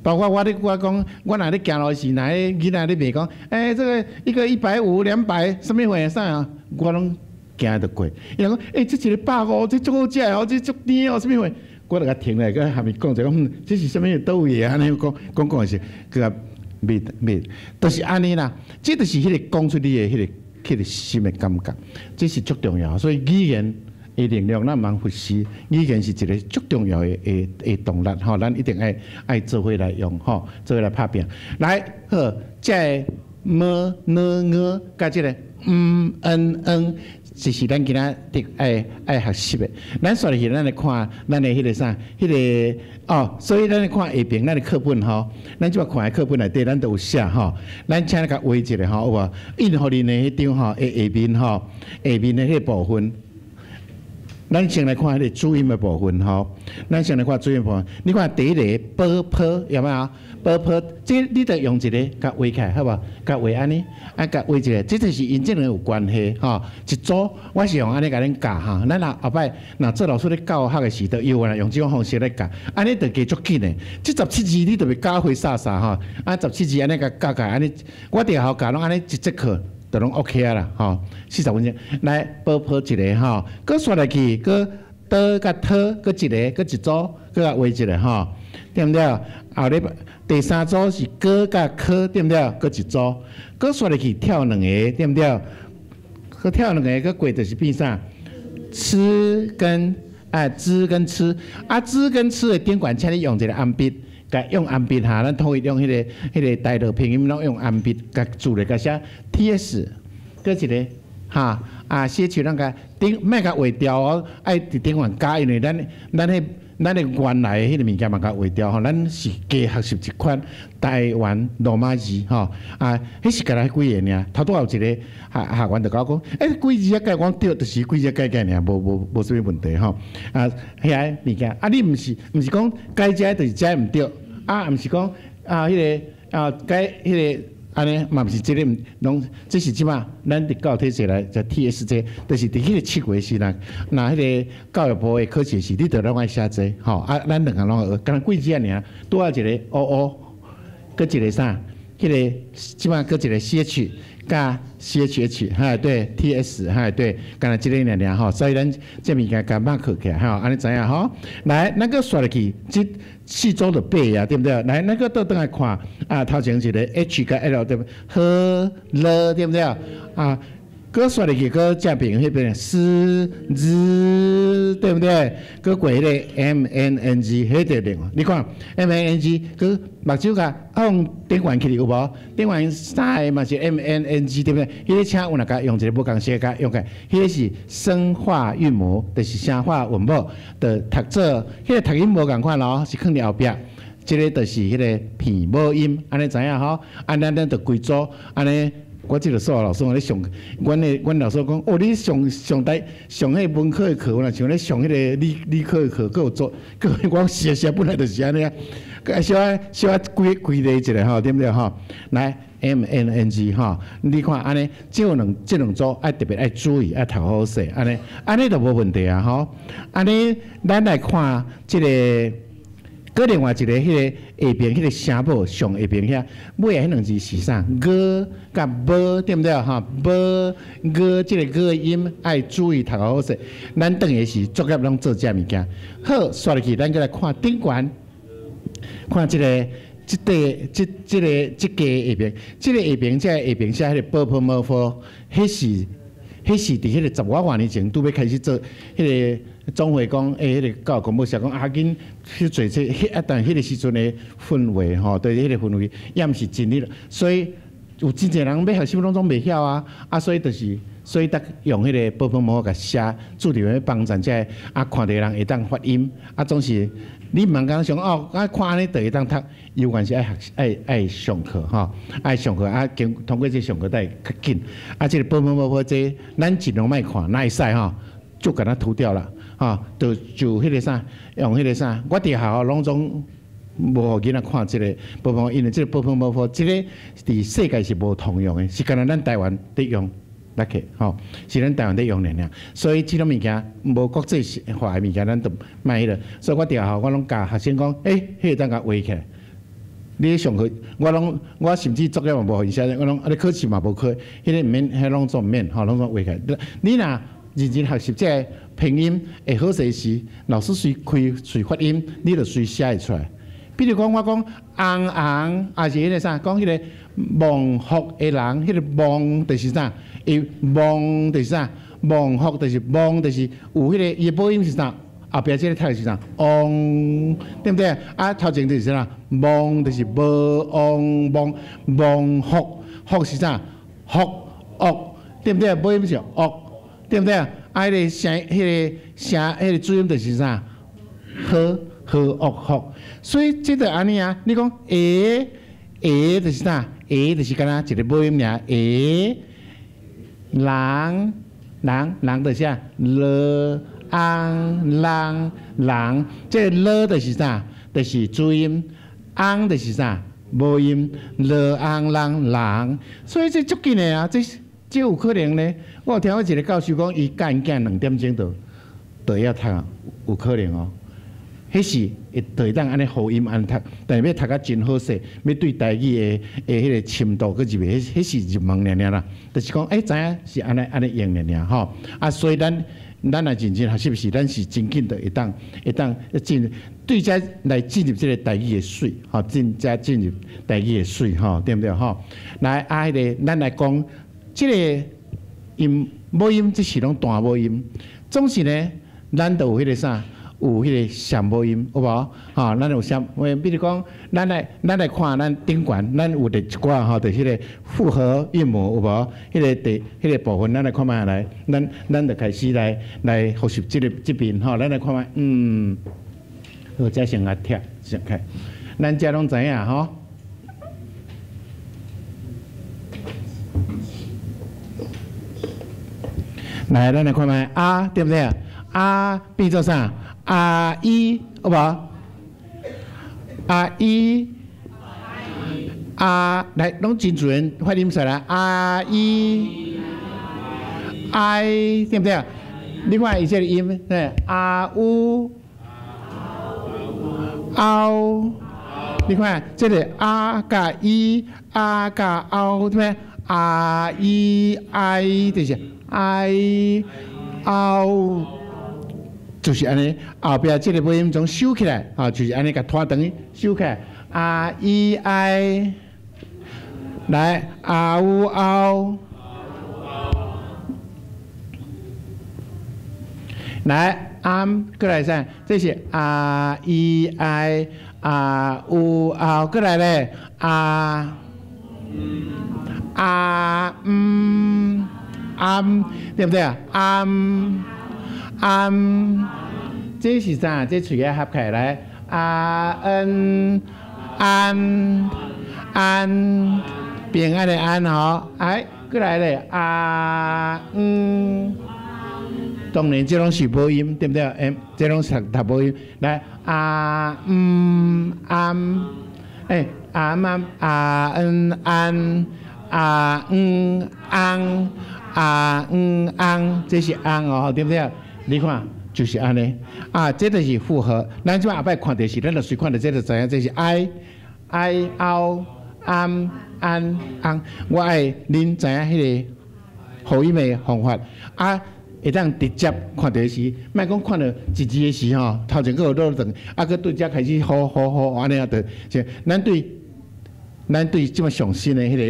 包括我咧，我講，我若咧行路時，若彼囡仔咧賣講，欸，這个一個150、200，啥物貨啥啊？我攏行著過。伊講，欸，這一个150，這足好食哦，這足甜哦，啥物貨？我就共停來，佮含伊講者講，這是啥物？佗位的？按呢講講講的時，閣共賣賣，就是按呢啦。這就是彼个講出你的彼个彼个心的感覺，這是足重要。所以語言的力量，咱毋通忽視。語言是一个足重要的的的動力吼，咱一定愛愛做伙來用吼，做伙來拍拚。來，好，這个 m、n、ŋ，佮這个 m、n、ң，這是咱今仔日愛愛學習的。咱煞落去，咱來看咱的彼个啥，彼个哦，所以咱來看下爿咱的課本吼，咱這擺看的課本內底，咱都有寫吼。咱請你共畫一下吼，有無？印予恁的彼張吼，下下面吼，下面的彼個部分。咱先來看彼个注音的部分吼，咱先來看注音部分。你看第一个 b、p 有無有？b、p，這你著用一个共畫起來，好無？共畫按呢，啊，共畫一个，這就是𪜶這兩個有關係吼。一組我是用按呢共恁教哈，咱若後擺若做老師咧教學的時，就猶原來用這種方式來教，按呢就加足緊的。這十七字你著袂教花灑灑吼，啊，十七字按呢共教教按呢，我佇學校教攏按呢一節課。就攏 OK 啊啦，吼，40分鐘來 b、p 一个吼，閣煞落去，閣 d 佮 t，閣一个，閣一組，閣共畫一个吼，對毋對？後禮拜第三組是 g 佮 k，對毋對？閣一組，閣煞落去跳兩個，對毋對？閣跳兩個，閣過就是變啥？ㄘ跟啊，ㄓ跟ㄘ，啊，ㄓ跟ㄘ的頂懸，請你用一个紅筆，共用紅筆哈，咱統一用彼个彼个台語拼音，攏用紅筆，共注咧，共寫 T S，閣一个哈啊，寫出咱共頂，莫共畫掉哦，愛佇頂懸加，因為咱咱彼咱的原來的彼个物件嘛共畫掉吼，咱是加學習一款台灣羅馬字吼，啊，彼是干焦幾个爾，頭拄仔有一个學學員就共我講，欸，幾字仔改，我講對，就是幾字改改爾，無無無啥物問題吼，啊，遐个物件，啊，你毋是毋是講改這就是這毋對，啊，毋是講啊，彼个啊，改彼个按呢嘛毋是這个，攏這是這馬咱佇教育體制來就 TSJ，就是佇彼個7月時啦，若彼個教育部的考試時，你著攏愛寫這個吼，啊，咱兩項攏學，敢若幾字爾，拄仔一個 O O，閣一個啥？彼個這馬閣一個 CH 佮 CHH，哈對，TS 哈對，敢若這個爾爾吼，所以咱這物件共 mark 起來吼，按呢知影吼？來，咱閣煞入去，這四組就八啊，對毋對？來，咱閣倒轉來看，啊，頭前一個 H 佮 L 對毋？呵了對毋對？啊，閣煞入去，閣正邊彼邊 S Z 對毋對？閣過彼個 M N N G，彼個另外，你看 M N N G，閣目睭共放頂懸起來有無？頂懸三個嘛是 M N N G 對毋對？彼個請有若共用一個無仝色共用起來，彼個是聲化韻母，就是聲化韻母，就讀做彼個讀音無仝款咯，是囥佇後壁。這個就是彼個片母音，按呢知影吼？按呢咱就規組按呢。我這個數學老師，我咧上，阮的阮老師講，哦，你上上台上彼個文科的課，我若像咧上彼個理科的課，閣有做，閣我寫寫本來就是按呢啊，小可小可歸歸類一下吼，對毋對吼？來 M N N G 吼，你看按呢，這兩組愛特別愛注意，愛讀好勢，按呢按呢就無問題啊吼。按呢，咱來看這個。閣另外一個彼個下邊彼個聲母上下邊遐尾仔彼兩字是啥？ㄍ佮ㄇ對毋對吼？ㄇ ㄍ這個ㄍ音愛注意讀好勢。咱轉來時作業攏做這物件。好，煞入去，咱閣來看頂懸，看這個這塊這這個這个下邊，這個下邊這個下邊寫彼個 ㄅ 泡 ㄇ 佛，彼是佇彼個十外外年前拄欲開始做彼個。總會講，欸，彼個教育公布寫講，啊，緊去做這，彼啊，但彼個時陣的氛圍吼，對，彼個氛圍也毋是真彼個，所以有真濟人欲學習攏總袂曉啊，啊，所以就是，所以得用彼個ㄅ ㄆ ㄇ共寫，注佇咧幫助這個啊，看著人會當發音，啊，總是你毋通講想哦，啊，看按呢就會當讀，猶原是愛學愛愛上課吼，愛上課啊，經通過這上課才會較緊，啊，這個ㄅ ㄆ ㄇ這咱盡量莫看，哪會使吼，就共它塗掉啦。吼，就就彼個啥，用彼個啥，我佇學校攏總無予囡仔看這個ㄅ ㄆ，因為這個ㄅ ㄆ ㄇ ㄈ，這個佇世界是無通用的，是干焦咱台灣佇用，來去吼，是咱台灣佇用爾爾，所以這種物件無國際化的物件，咱就莫彼個。所以我佇學校我攏教學生講，欸，彼個當共畫起來。你咧上課，我攏我甚至作業嘛無予𪜶寫，我攏啊你考試嘛無考，彼個毋免，彼攏總毋免，吼，攏總畫起來。你若認真學習這個拼音會好勢時，老師隨開隨發音，你就隨寫會出來。比如講，我講紅紅，抑是彼個啥，講彼個望福的人，彼個望就是啥？伊望就是啥？望福就是望就是有彼個伊的母音是啥？後壁這個讀是啥？旺，對毋對？啊，頭前就是啥？望就是無旺望望福，福是啥？福惡，對毋對？母音是惡，對毋對？啊，彼個聲，彼個聲，彼個主音就是啥？呵呵惡福，所以這就按呢啊！你講下下就是啥？下就是敢若一個母音爾，下人人人就是啥？ल翁人人，這個 ㄌ 就是啥？就是主音，翁就是啥？母音，ल翁人人，所以這足緊的啊！這這有可能呢。我有聽過一個教授講，伊教𪜶囝2點鐘就就會曉讀啊，有可能哦。彼是會就會當按呢和音按呢讀，但是欲讀甲真好勢，欲對台語的的彼個深度閣入去，彼是入門爾爾啦。就是講，欸，知影是按呢按呢用爾爾吼。啊，所以咱咱若認真學習時，咱是真緊就會當會當進對遮來進入這個台語的水，吼，進遮進入台語的水，吼，對毋對吼？來啊，彼個咱來講，這個音母音，這是攏單母音，總是呢，咱都有彼個啥？有彼個雙母音，有無？吼，咱有雙，比如講，咱來看咱頂懸，咱有佇一寡吼，就是彼個複合韻母有無？彼個第彼個部分，咱來看覓來，咱就開始來來複習這個這邊吼，咱來看覓，好，這先來貼先開，咱這攏知影吼。來，咱來看覓啊，對毋對？啊變做啥？阿伊，有無？阿伊，啊，來，攏真自然發音出來，啊 E I，對毋對？你看伊這个音，對，啊 U 凹，你看這个啊佮 E，啊佮凹，對不對？啊 E I 就是 I 凹，就是按呢。後壁這个尾音總收起來，啊，就是按呢共拖長收起來。啊 E I，來啊 U 凹，來。按過來噻，這是啊 E I 啊 U 凹，過來咧啊啊嗯按，對毋對啊？按按，這是啥？這喙仔合起來，啊 N 安安，平安的安吼，哎，過來咧啊嗯。當然，這攏是母音，對毋對？欸，這攏是讀母音。來，啊嗯按，欸，啊嗯啊嗯按，啊嗯昂，啊嗯昂，這是昂哦，對毋對？你看，就是按呢。啊，這就是複合。咱這擺後擺看著是，咱就隨看著這就知影，這是 I I 凹按安昂。我愛恁知影彼个合音的方法啊。會當直接看著時，莫講看著一字的時吼，頭前閣有落轉，啊，閣對遮開始好好好按呢啊，就，咱對這麼上新的彼个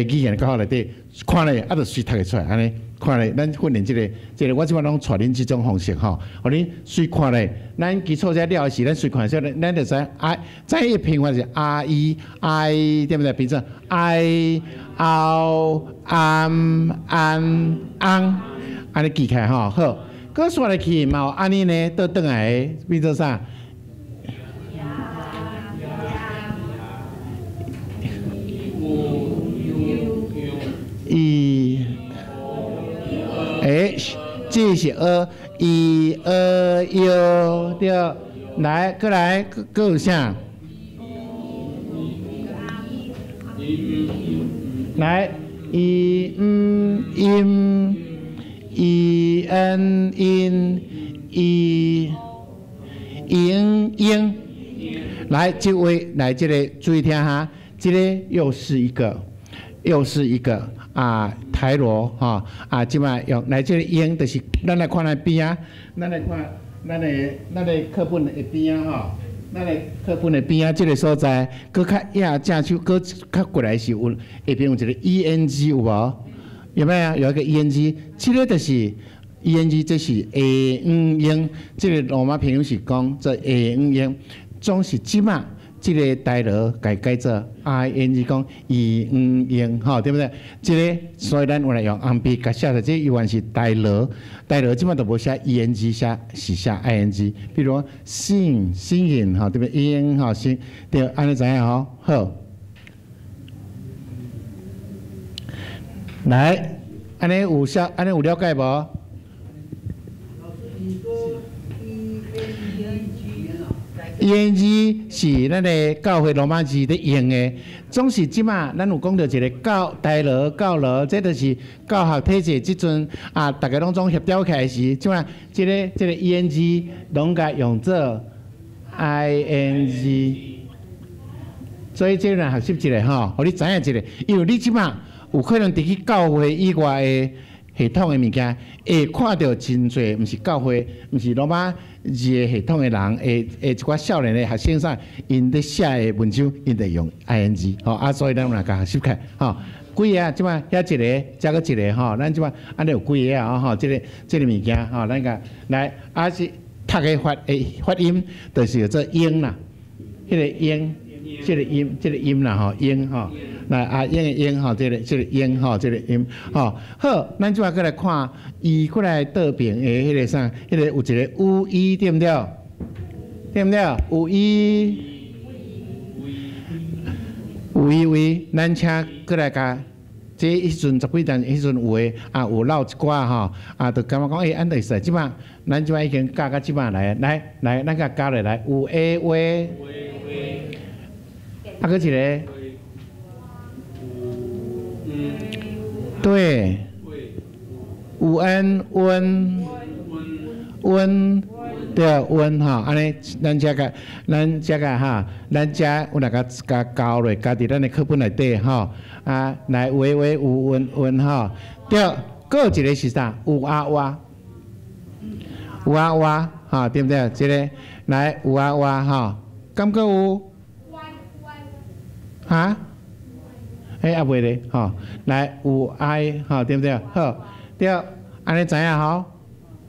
語言教學內底，看咧啊，就隨讀會出來按呢，看咧，咱訓練這个，我這擺攏帶恁這種方式吼，予恁隨看咧，咱基礎這了的時，咱隨看的時候，咱就知 I，知伊拼法是 R E I，對毋對？變做 I 凹按安昂。按呢記起來吼，好，閣煞落去嘛有按呢呢，倒轉來變做啥？E H，這是 E E E U 對，來，閣來，閣有啥？來，E M 音。E N 音 E 英英，來，這位來這个注意聽哈，這个又是一個，又是一個啊，台羅哈啊，這擺用來這个英，就是咱來看咱邊仔，咱來看咱的課本的邊仔吼，咱的課本的邊仔這个所在，閣較掖正手，閣較過來是有下邊有一个 E N G 有無？有沒有？有一個 E N G，這个就是 E N G，這是 A N 音。這个羅馬拼音是講做 A N 音，總是這馬這个台羅共改做 I N G，講 E N 音，吼，對不對？這个所以咱有來用紅筆共寫著，這猶原是台羅，台羅這馬都無寫 E N G，寫是寫 I N G。比如講 sing singing，吼，對不對？音吼，sing，對，按呢知影吼，好。來，按呢有寫，按呢有了解無？老師，你說 E N G E N G 是咱的教會羅馬字咧用的，總是這馬咱有講著一個教台羅教羅，這就是教學體制這陣啊，逐家攏總協調起來時，這馬這个 E N G 攏共用做 I N G，所以這個學習一下吼，予你知影一下，因為你這馬。有可能佇去教會以外的系統的物件，會看著真濟，毋是教會，毋是羅馬字的系統的人，會一寡少年的學生啥，𪜶佇寫的文章，𪜶就用 I N G，吼啊，所以咱來共學習起來，吼，幾个啊，這擺遐一个，遮閣一个吼，咱這擺按呢有幾个啊，吼，這个物件吼，咱共來，啊是讀的發音，就是叫做音啦，彼个音，這个音，這个音啦吼，音吼。來啊，英的英吼，這个英吼，這个音吼，好，咱這擺閣來看，伊閣來倒爿的彼个啥，彼个有一个 U E 對毋對？對毋對？有 E，有 E 位，咱請閣來共，這彼陣十幾年彼陣有的啊，有落一寡吼，啊，就感覺講欸，按會使，這擺咱這擺已經教到這擺來，來來，咱共加落來，有 A 話，啊，閣一个。對，有恩溫溫，對，溫吼，按呢，咱遮個哈，咱遮有若共共交落，加佇咱的課本內底吼，啊，來畫畫有溫溫吼，對，閣有一個是啥？有啊哇，有啊哇，吼，對毋對？這個來有啊哇吼，敢閣有？哈？欸，猶未咧，吼，來有愛，吼，對毋對？好，對，按呢知影吼？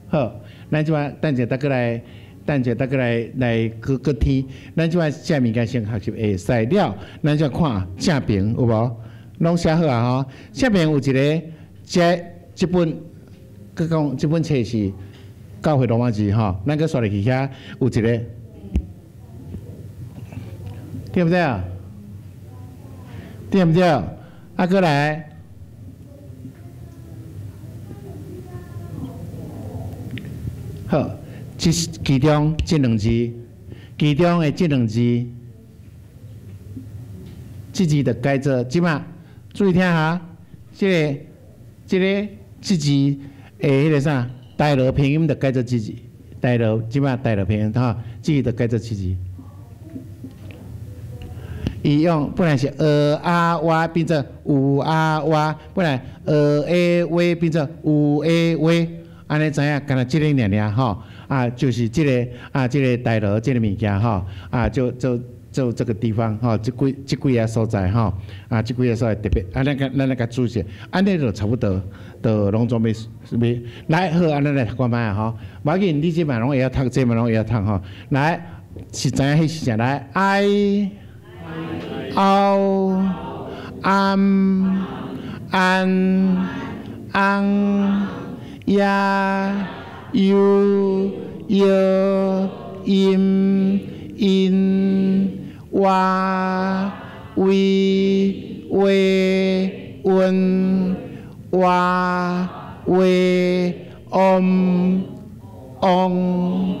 好，咱這擺等者再閣來，等者再閣來來閣閣聽。咱這擺這物件先學習會使了，咱才看正爿有無？攏寫好啊吼。正爿有一个，這這本，閣講這本冊是教會羅馬字吼，咱閣刷入去遐有一个，對毋對？對毋對？啊，閣來。好，這其中這兩字，其中的這兩字，這字就改做這擺，注意聽哈，這个、這个、這字的彼个啥，大羅拼音就改做這字，大羅這擺大羅拼音吼，這字就改做這字。伊用本來是呃啊哇變做有啊哇，本來呃欸喂變做有欸喂。按呢知影，干焦這个爾爾吼，啊，就是這个啊，這个大羅這个物件吼，啊，就就就這个地方吼，這幾個所在吼，啊，這幾個所在特別，啊，咱來共注釋，按呢就差不多，就攏總欲欲來好，按呢來讀看覓啊吼，無要緊，你這嘛攏會曉讀，這嘛攏會曉讀吼，來是知影彼是啥來？I 凹暗安翁呀 U 搖陰陰哇威威溫哇威嗡嗡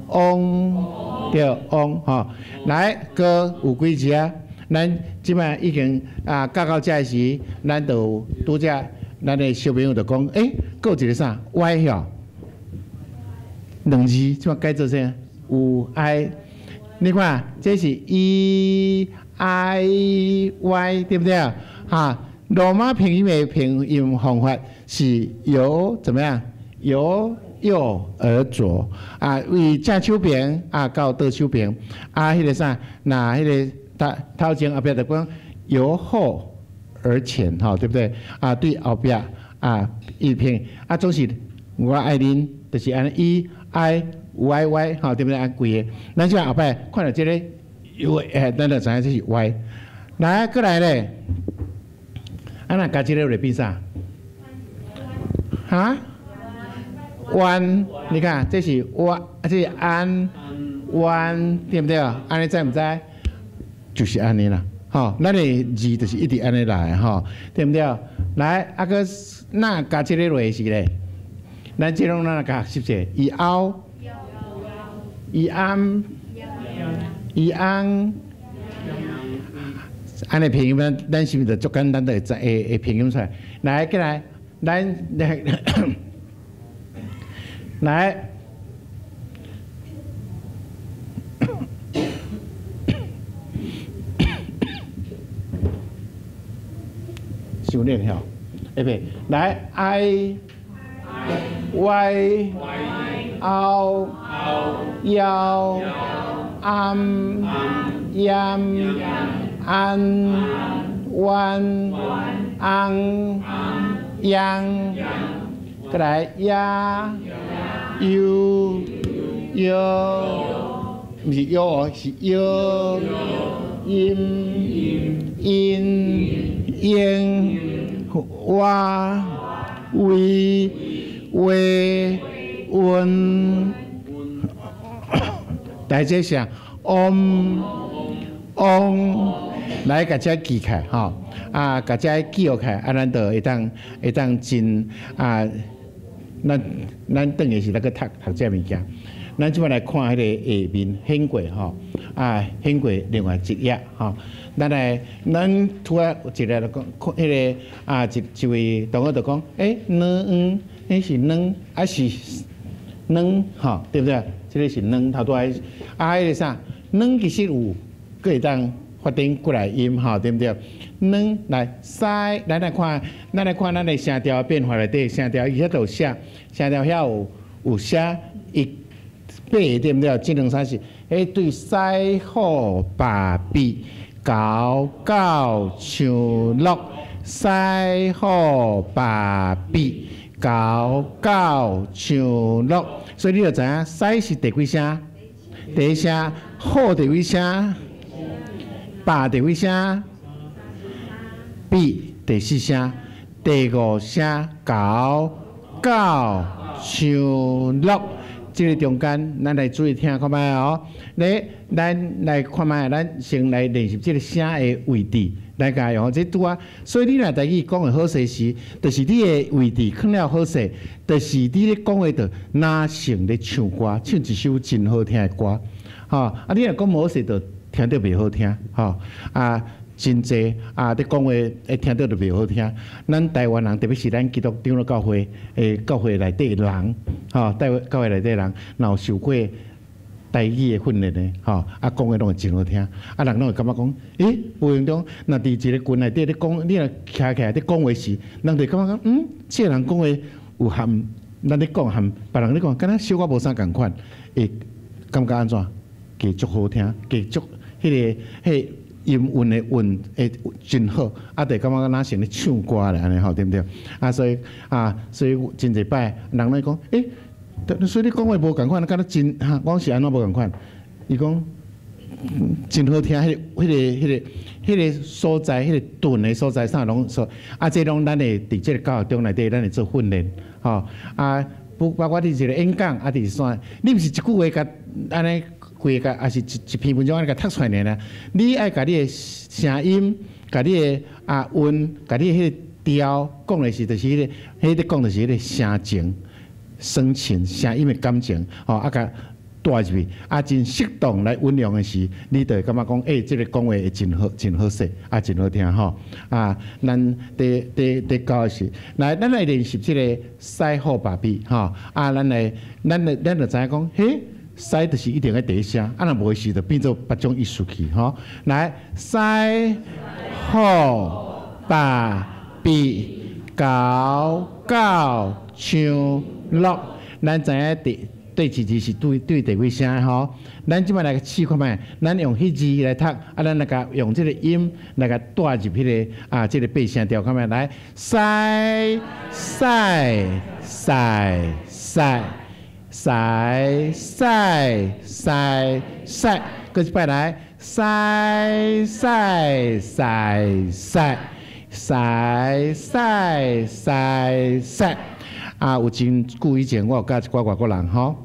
嗡對嗡吼，來閣有幾字啊？咱這擺已經啊教到遮時，咱就拄則咱的小朋友就講，欸，閣有一個啥 Y 吼，兩字這擺改做啥？有 I，你看這是 E I Y 對毋對？哈，羅馬拼音的拼音方法是由怎麼樣？由右而左啊，為正手爿啊到倒手爿啊，彼個啥？若彼個頭頭前後壁就講由後而前吼，對不對？啊，對後壁啊，伊拼啊，總是我愛恁，就是按呢 E I Y Y 吼，對不對？按規个，咱這後擺看著這个 U，欸，咱就知影這是 Y。來，閣來咧，啊，若加這个會變啥？哈？彎，你看這是彎，這是安彎，對毋對？按呢知毋知？就是按呢啦，吼，咱的字就是一直按呢來吼，對毋對？來，啊閣若加這个落是咧，咱這攏咱來共學習者，伊凹，伊暗，伊翁，按呢拼音，咱是毋是就足簡單，就會知會會拼音出來？來，過來，咱來。來，傷冷吼，欸袂，來 I Y 凹搖暗陰安彎翁央，閣來呀 U 搖，毋是搖哦，是搖陰陰應哇威威溫，大家寫嗡嗡，來共這記起來吼，啊，共這記錄起來，啊，咱就會當真啊，咱轉的時來閣讀讀這物件。咱這擺來看彼个下面顯過吼，啊，顯過另外一頁吼，咱來，咱拄仔有一个就講，彼个啊，一位同學就講，欸，軟黃，彼是軟，抑是軟，吼，對不對？這个是軟，頭拄仔，啊，彼个啥，軟其實有，閣會當發展過來音，吼，對不對？軟來西，咱來看，咱來看咱的聲調變化內底，聲調伊遐就有寫，聲調遐有寫一八對毋對？這兩三四，彼對西虎爸比猴狗唱鹿，西虎爸比猴狗唱鹿，所以你就知影西是第幾聲？第一聲，虎第幾聲？爸第幾聲？比第四聲，第五聲，猴狗唱鹿。這个中間，咱來注意聽看覓哦。咧，咱來看覓，咱先來練習這个聲的位置，來共用這拄仔。所以你若台語講會好勢時，就是你的位置囥了好勢，就是你咧講話就若像咧唱歌，唱一首真好聽的歌。吼，啊，你若講無好勢，就聽著袂好聽。吼，啊。真濟啊！咧講話會聽著就袂好聽。咱台灣人，特別是咱基督長老教會的教會內底人，吼，台灣教會內底人，若有受過台語的訓練的，吼，啊，講話攏會真好聽。啊，人攏會感覺講，欸，無形中，若佇一个群內底咧講，你若徛起來咧講話時，人就會感覺講，嗯，這个人講話有含咱咧講含別人咧講，敢若小可無啥仝款，會感覺按怎？加足好聽，加足彼个彼音韻的韻會真好，啊，就感覺敢若像咧唱歌咧按呢吼，對毋對？啊，所以啊，所以真濟擺人咧講，欸，所以你講話無仝款，敢若真哈？我講是按怎無仝款？伊講真好聽，彼个、彼个、彼个、彼个所在，彼个頓的所在，啥攏說，啊，這攏咱會佇這个教學中內底，咱會做訓練，吼啊，不包括你一个演講，啊，佇啥？你毋是一句話共按呢規个，抑是一篇文章按呢共讀出來爾爾。你愛共你的聲音，共你的啊韻，共你彼个調講的是，就是彼个，彼个講的是彼個聲情、聲情、聲音的感情，吼啊，共帶入去，啊，真適當來運用的時，你就會感覺講，欸，這个講話會真好，真好勢，啊，真好聽吼。啊，咱佇佇佇教的是，來，咱來練習這个西虎爸比，吼，啊，咱來，咱來，咱就知影講，嘿，西就是一定愛第一聲，啊，若無的時就變做別種意思去，吼。來，西虎爸比猴狗唱鹿，咱知影第對一字是對對第幾聲吼？咱這擺來試看覓，咱用彼字來讀，啊，咱來共用這个音來共帶入彼个啊，這个八聲調看覓來，西西西西西西西西，閣一擺來，西西西西西西西西。啊，有真久以前，我有教一寡外國人吼，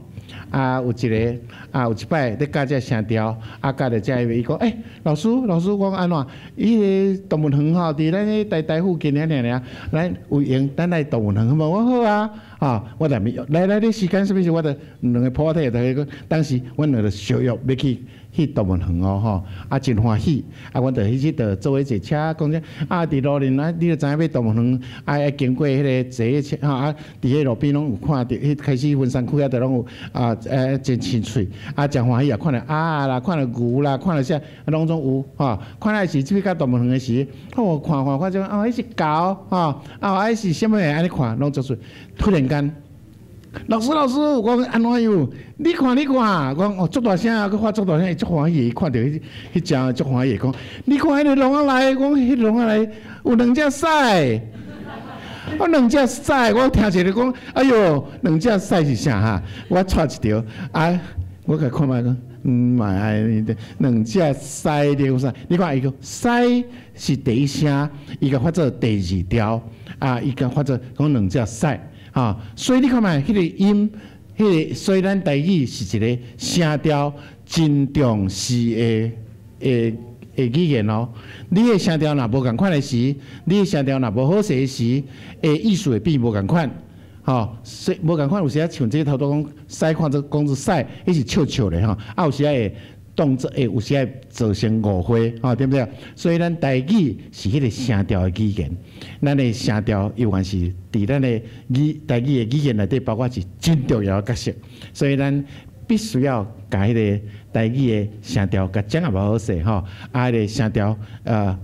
啊，有一个，啊，有一擺咧教這聲調，啊，教著遮伊講，欸，老師，老師，我講按怎？彼个動物園吼，佇咱彼台大附近爾爾爾，咱有閒，咱來動物園好無？我好啊，吼，我踮來來，你時間啥物時？我著兩个抱體，就去當時阮兩个相約欲去去動物園哦，吼，啊，真歡喜，啊，阮就彼時就做伙坐車，講啥？啊，佇路面啊，你著知影欲動物園，啊，愛經過彼个坐車，吼啊，佇彼路邊攏有看著，彼開始文山區遐著攏有啊，真清翠，啊，誠歡喜啊，看著鴨啦，看著牛啦，看著啥，攏總有，吼，看來是這欲到動物園的時，哦，看看看這哦，彼是猴，吼，啊，彼是啥物按呢看，攏足媠。突然間，老師老師，我講按怎樣？你看你看，我講哦，足大聲啊，閣發足大聲，伊足歡喜，伊看著彼彼隻足歡喜，講你看彼个籠仔內，講彼籠仔內有兩隻屎，我兩隻屎，我聽一个講，哎喲，兩隻屎是啥哈？我掣一條，啊，我共看覓講，嗯，嘛愛兩隻屎了啥？你看伊講屎是第一聲，伊共發做第二調，啊，伊共發做講兩隻屎。哈，所以你看覓，彼个音，彼个，所以咱台語是一个聲調真重視的的的語言哦。你的聲調若無仝款的時，你的聲調若無好勢的時，的意思會變無仝款。吼，所以無仝款有時仔像這個頭拄講屎看做講做屎，彼是笑笑咧吼，啊有時仔會動作會有時會造成誤會，吼，對毋對？所以咱台語是彼個聲調的語言，咱的聲調猶原是佇咱的語台語的語言內底，包括是真重要的角色。所以咱必須要共彼個台語的聲調共掌握好勢，吼，啊，彼個聲調，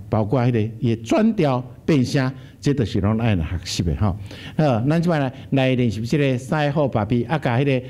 包括彼個伊的轉調變聲，這就是攏愛來學習的，吼。好，咱這擺來練習這個賽好爸比，啊，共彼個。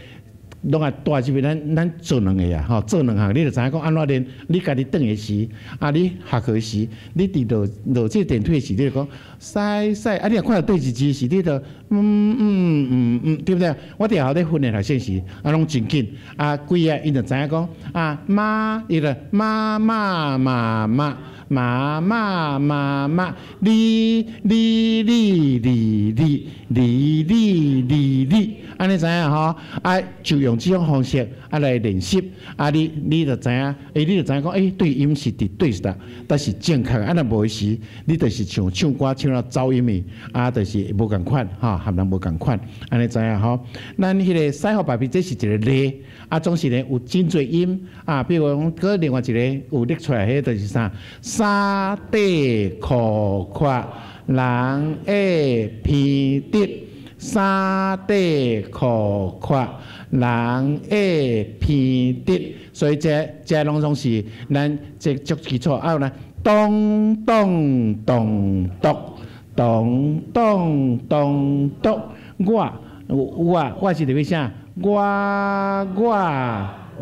攏愛帶入去，咱做兩个啊，吼，做兩項，你就知影講按怎練。你家己轉的時，啊，你下課的時，你佇落落這個電梯時，你就講使使，啊，你若看著對一字時，你就嗯嗯嗯嗯，對毋對？我佇學校咧訓練學生時，啊，攏真緊，啊，幾个𪜶就知影講，啊，媽，伊就媽媽媽媽媽媽媽媽，你你你你你你你你你，按呢知影吼？啊，就用這種方式啊來練習，啊，你就知影，欸，你就知影講，欸，對音是佇對的，但是正確，啊，若無時，你就是像唱歌唱到走音的，啊，就是無仝款，吼，和人無仝款，按呢知影吼？咱彼個賽好爸比，這是一個例，啊，總是呢有真濟音，啊，比如講，閣另外一個有列出來，彼個就是啥？衫底褲闊，人會鼻直。衫底褲闊，人會鼻直。所以這這攏總是咱這足基礎。啊，有呢，咚咚咚咚咚咚咚咚，我我我是佇欲啥？我我我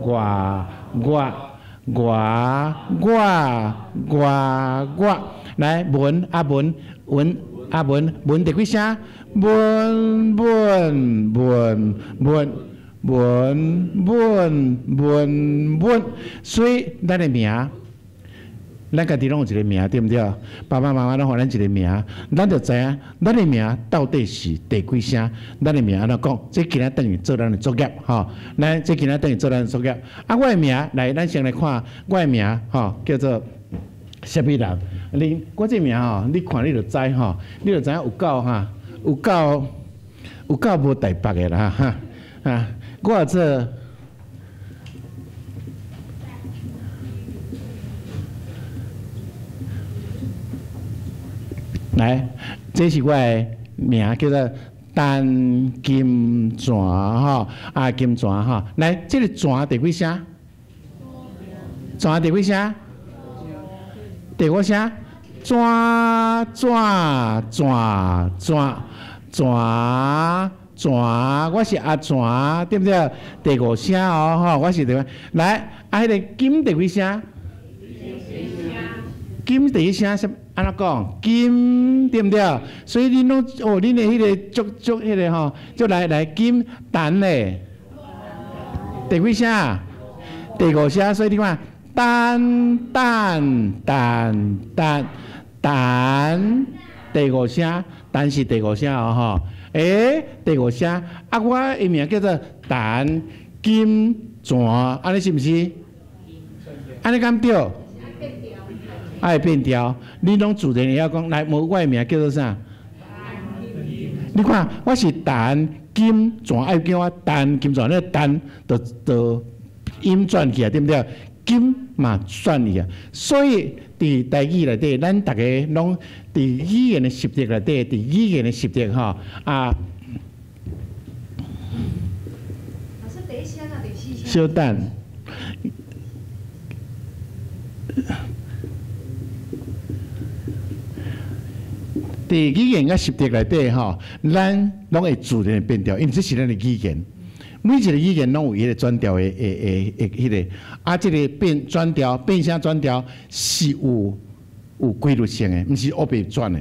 我我我我我來文啊文文啊文文第幾聲？文文文文文文文文，所以咱的名，咱家己攏有一個名，對毋對？爸爸媽媽攏予咱一個名，咱就知影咱的名到底是第幾聲，咱的名按怎講？這今仔轉去做咱的作業，吼！咱這今仔轉去做咱的作業。啊，我的名來，咱先來看我的名，吼，叫做啥物人？你我這名吼，你看你就知吼，你就知影有夠哈，有夠有夠無台北的啦，哈啊！我這。來，這是我的名，叫做陳金泉吼，啊金泉吼。來，這个泉第幾聲？泉第幾聲？第五聲？泉泉泉泉泉泉，我是阿泉，對毋對？第五聲哦，吼，我是第。來，啊，彼个金第幾聲？金第一聲是按怎講？金對毋對？所以恁攏哦，恁的彼个足足彼个吼，就來來金陳咧，第幾聲？第五聲，所以你看，陳陳陳陳陳，第五聲，陳是第五聲哦吼。欸，第五聲，啊，我的名叫做陳金泉，按呢是毋是？按呢敢對？愛變調，你攏自然會曉講。來，無我的名叫做啥？你看，我是陳金泉，愛叫我陳金泉，那個陳就就音轉去啊，對毋對？金嘛轉去啊。所以佇台語內底，咱逐个攏佇語言的習得內底，佇語言的習得吼啊。老師，第一聲啊，第四聲。小等。佇語言佮習得內底吼，咱攏會自然變調，因為這是咱的語言。每一個語言攏有伊个轉調的、的、的、的彼个，啊，這个變轉調、變聲轉調是有有規律性的，毋是烏白轉的。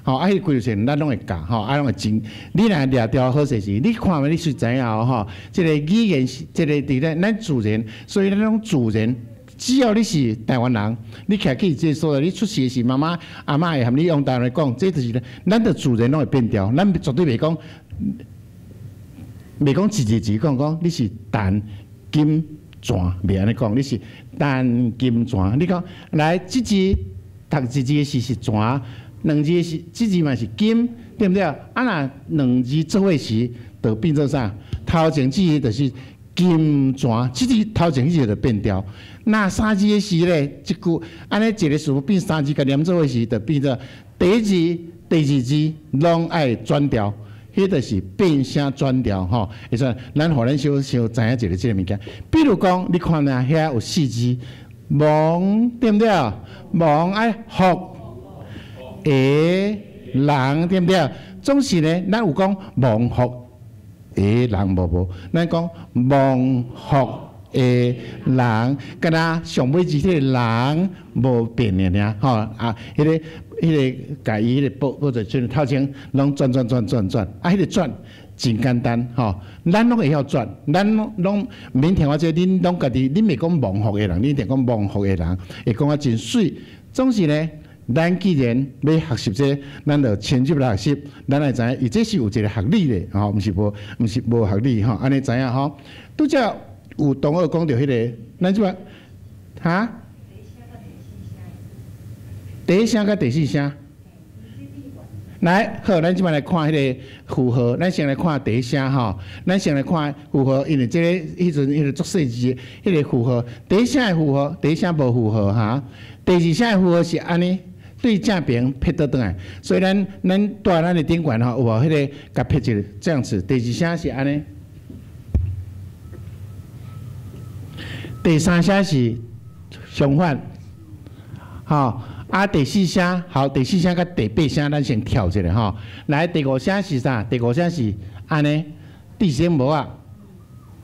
吼，啊，彼个規律性咱攏會教，吼，啊，攏會真。你若掠調好勢時，你看覓你就知影吼，這個語言是這个佇咱咱自然，所以咱攏自然。只要你是台灣人，你徛起這个所在，你出世時，媽媽、阿嬤會含你用台灣話講，這就是咱就自然攏會變調，咱絕對袂講，袂講一字字講講你是陳金泉，袂按呢講，你是陳金泉。你講來，這字讀一字時是泉，兩字是這字嘛是金，對毋對？啊，若兩字做伙時，就變做啥？頭前字就是金金泉，這字頭前彼個就變調。若三字的時咧，一句按呢一个詞變三字，共連做伙時，就變做第一字、第二字攏愛轉調，彼就是變聲轉調吼。會使咱予咱小小知影一个這个物件。比如講，你看啊，遐有四字，亡對毋對？亡愛福的人對毋對？總是呢，咱有講亡福的人無無？咱講亡福的人，敢若上尾字彼個人無變爾爾吼啊！彼個共伊彼個報報做轉頭前攏轉轉轉轉轉，啊！彼個轉真簡單吼，咱攏會曉轉，咱攏攏免聽我這個，恁攏家己，恁袂講亡福的人，恁一定講亡福的人，會講啊真媠。總是呢，咱既然欲學習這個，咱就深入來學習，咱來知影，伊這是有一個學理的吼，毋是無學理吼，按呢知影吼。拄才有同學講著彼個，咱這擺哈？第一聲佮第四聲。來，好，咱這擺來看彼个符號，咱先來看第一聲吼，咱先來看符號，因為這個彼陣彼个足細緻，彼个符號，第一聲的符號，第一聲無符號哈，第二聲的符號是按呢，對正平撇倒轉來，所以咱蹛咱的頂懸吼，有無彼个共撇一个這樣子，第二聲是按呢，第三聲是相反，吼。啊，第四聲好，第四聲佮第八聲，咱先跳一下吼。來，第五聲是啥？第五聲是按呢，地聲無啊，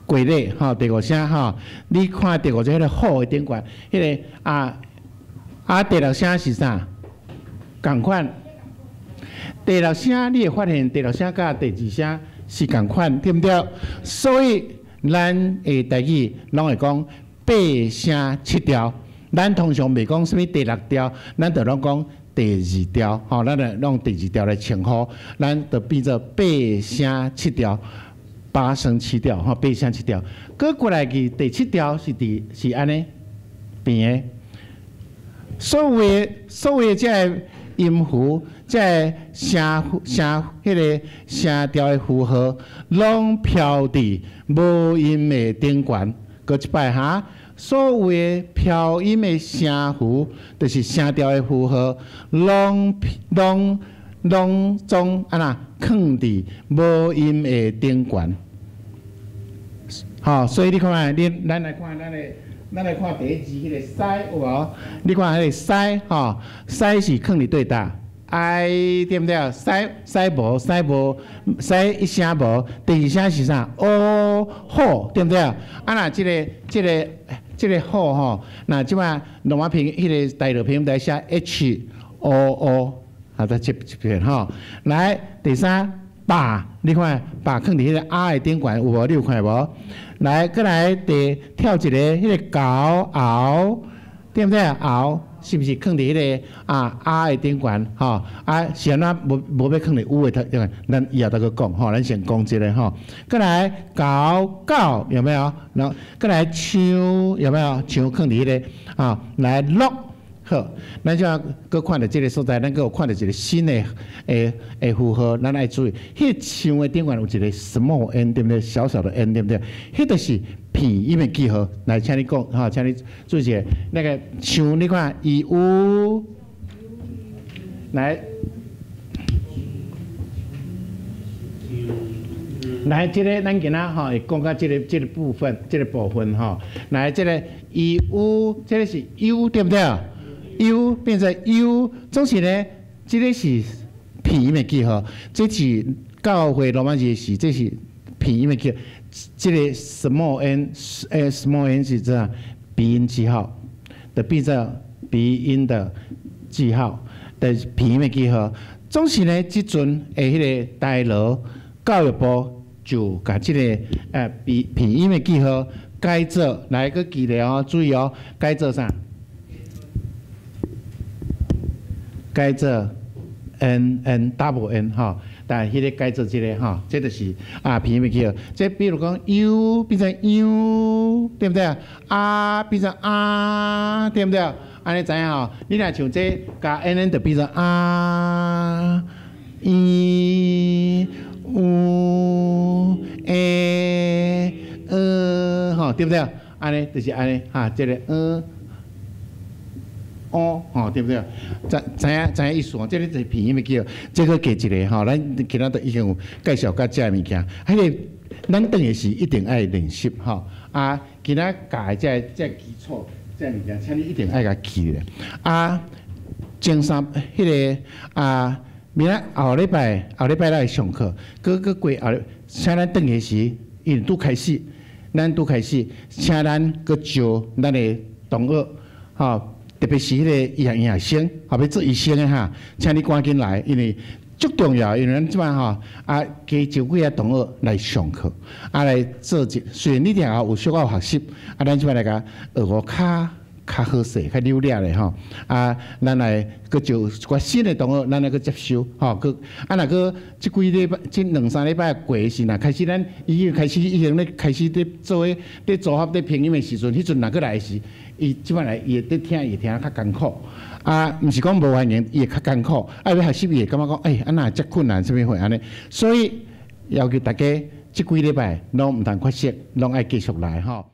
過咧吼。第五聲吼，你看第五聲彼个虎的頂懸，彼个啊啊，第六聲是啥？仝款。第六聲你會發現，第六聲佮第二聲是仝款，對毋對？所以咱的台語攏會講八聲七調。咱通常袂講啥物第六調，咱就攏講第二調，吼，咱就用第二調來稱呼，咱就變做八聲七調，八聲七調，吼，八聲七調。閣過來去第七調是佇是按呢變的。所謂這个音符，這个聲聲彼个聲調的符號，攏飄佇無音的頂懸。閣一擺哈。所有的飄音的聲符，就是聲調的符號，攏攏攏總按怎囥佇無音的頂懸。吼，所以你看覓，你咱來看咱的，咱來看第一字彼个師有無？你看彼个師吼，師是囥佇對佗？哀對毋對？師師無師無師一聲無，第二聲是啥？哦好對毋對？啊若這个這个。這个好吼，若這擺羅馬拼彼个大陸拼音來寫 H O O，好，再這這邊吼。來，第三把，你看把囥佇彼个啊的頂懸有無？你有看無？來，閣來第跳一个彼个猴鰲，對毋對？鰲是毋是囥佇彼个啊啊的頂懸？吼啊是按怎無無欲囥佇有的頂懸？咱以後再閣講吼，咱先講這个吼。閣來猴狗有沒有？然後閣來像有沒有？像囥佇彼个啊，來鹿好，咱這擺閣看著這个所在，咱閣有看著一个新的的的符號，咱愛注意，彼个像的頂懸有一个 small n 對毋對？小小的 n 對毋對？彼就是鼻音的記號。來，請你講，吼，請你注意一下，那个像你看，伊有來來，這个咱今仔吼會講到這个這个部分，這个部分吼，來這个伊有，這个是 U 對毋對？U 變成 U，總是呢，這个是鼻音的記號，這是教會羅馬字是，這是鼻音的記號，這个 small n，small n 是這鼻音記號，就變做鼻音的記號，就是鼻音的記號。總是呢，這陣的彼个台羅教育部就共這个鼻音的記號改做，來閣記咧哦，注意哦，改做啥？改做 n n double n 吼，但彼个改做這个吼，這就是啊鼻音的記號。這比如講 u 變成 u，對毋對？啊變成啊，對毋對？按呢知影吼？你若像這共 n n 就變成啊、e、u、a、呃。對不對？按呢就是按呢，哈，這个嗯，哦，吼，對不對？知知影知影意思哦？這个就是拼音的記號，這个加一个吼，咱今仔都已經有介紹佮這个物件，彼个咱轉的時一定愛練習吼。啊，今仔教的這個這個基礎這個物件，請你一定愛共記咧。啊，前三彼个啊，明仔後禮拜後禮拜來上課，閣閣過後，請咱轉的時，因為拄開始，咱拄開始，請咱閣招咱的同學，吼，特別是彼个醫學院學生，吼，欲做醫生的哈，請你趕緊來，因為足重要，因為咱這擺吼啊，加招幾个同學來上課，啊來做一，雖然你定有小可有學習，啊，咱這擺來共學予較較好勢、較溜掠咧吼，啊，咱來閣招一寡新的同學，咱來閣接收，吼，閣啊，若閣這幾禮拜、這兩三禮拜過時，若開始咱已經開始已經咧開始咧做咧咧組合咧拼音的時陣，彼陣若閣來的時，伊這擺來伊會咧聽，伊會聽較艱苦。啊，毋是講無反應，伊會較艱苦。啊，欲學習伊會感覺講，欸，啊哪會遮困難，啥物貨按呢？所以要求大家這幾禮拜攏毋通缺席，攏愛繼續來吼。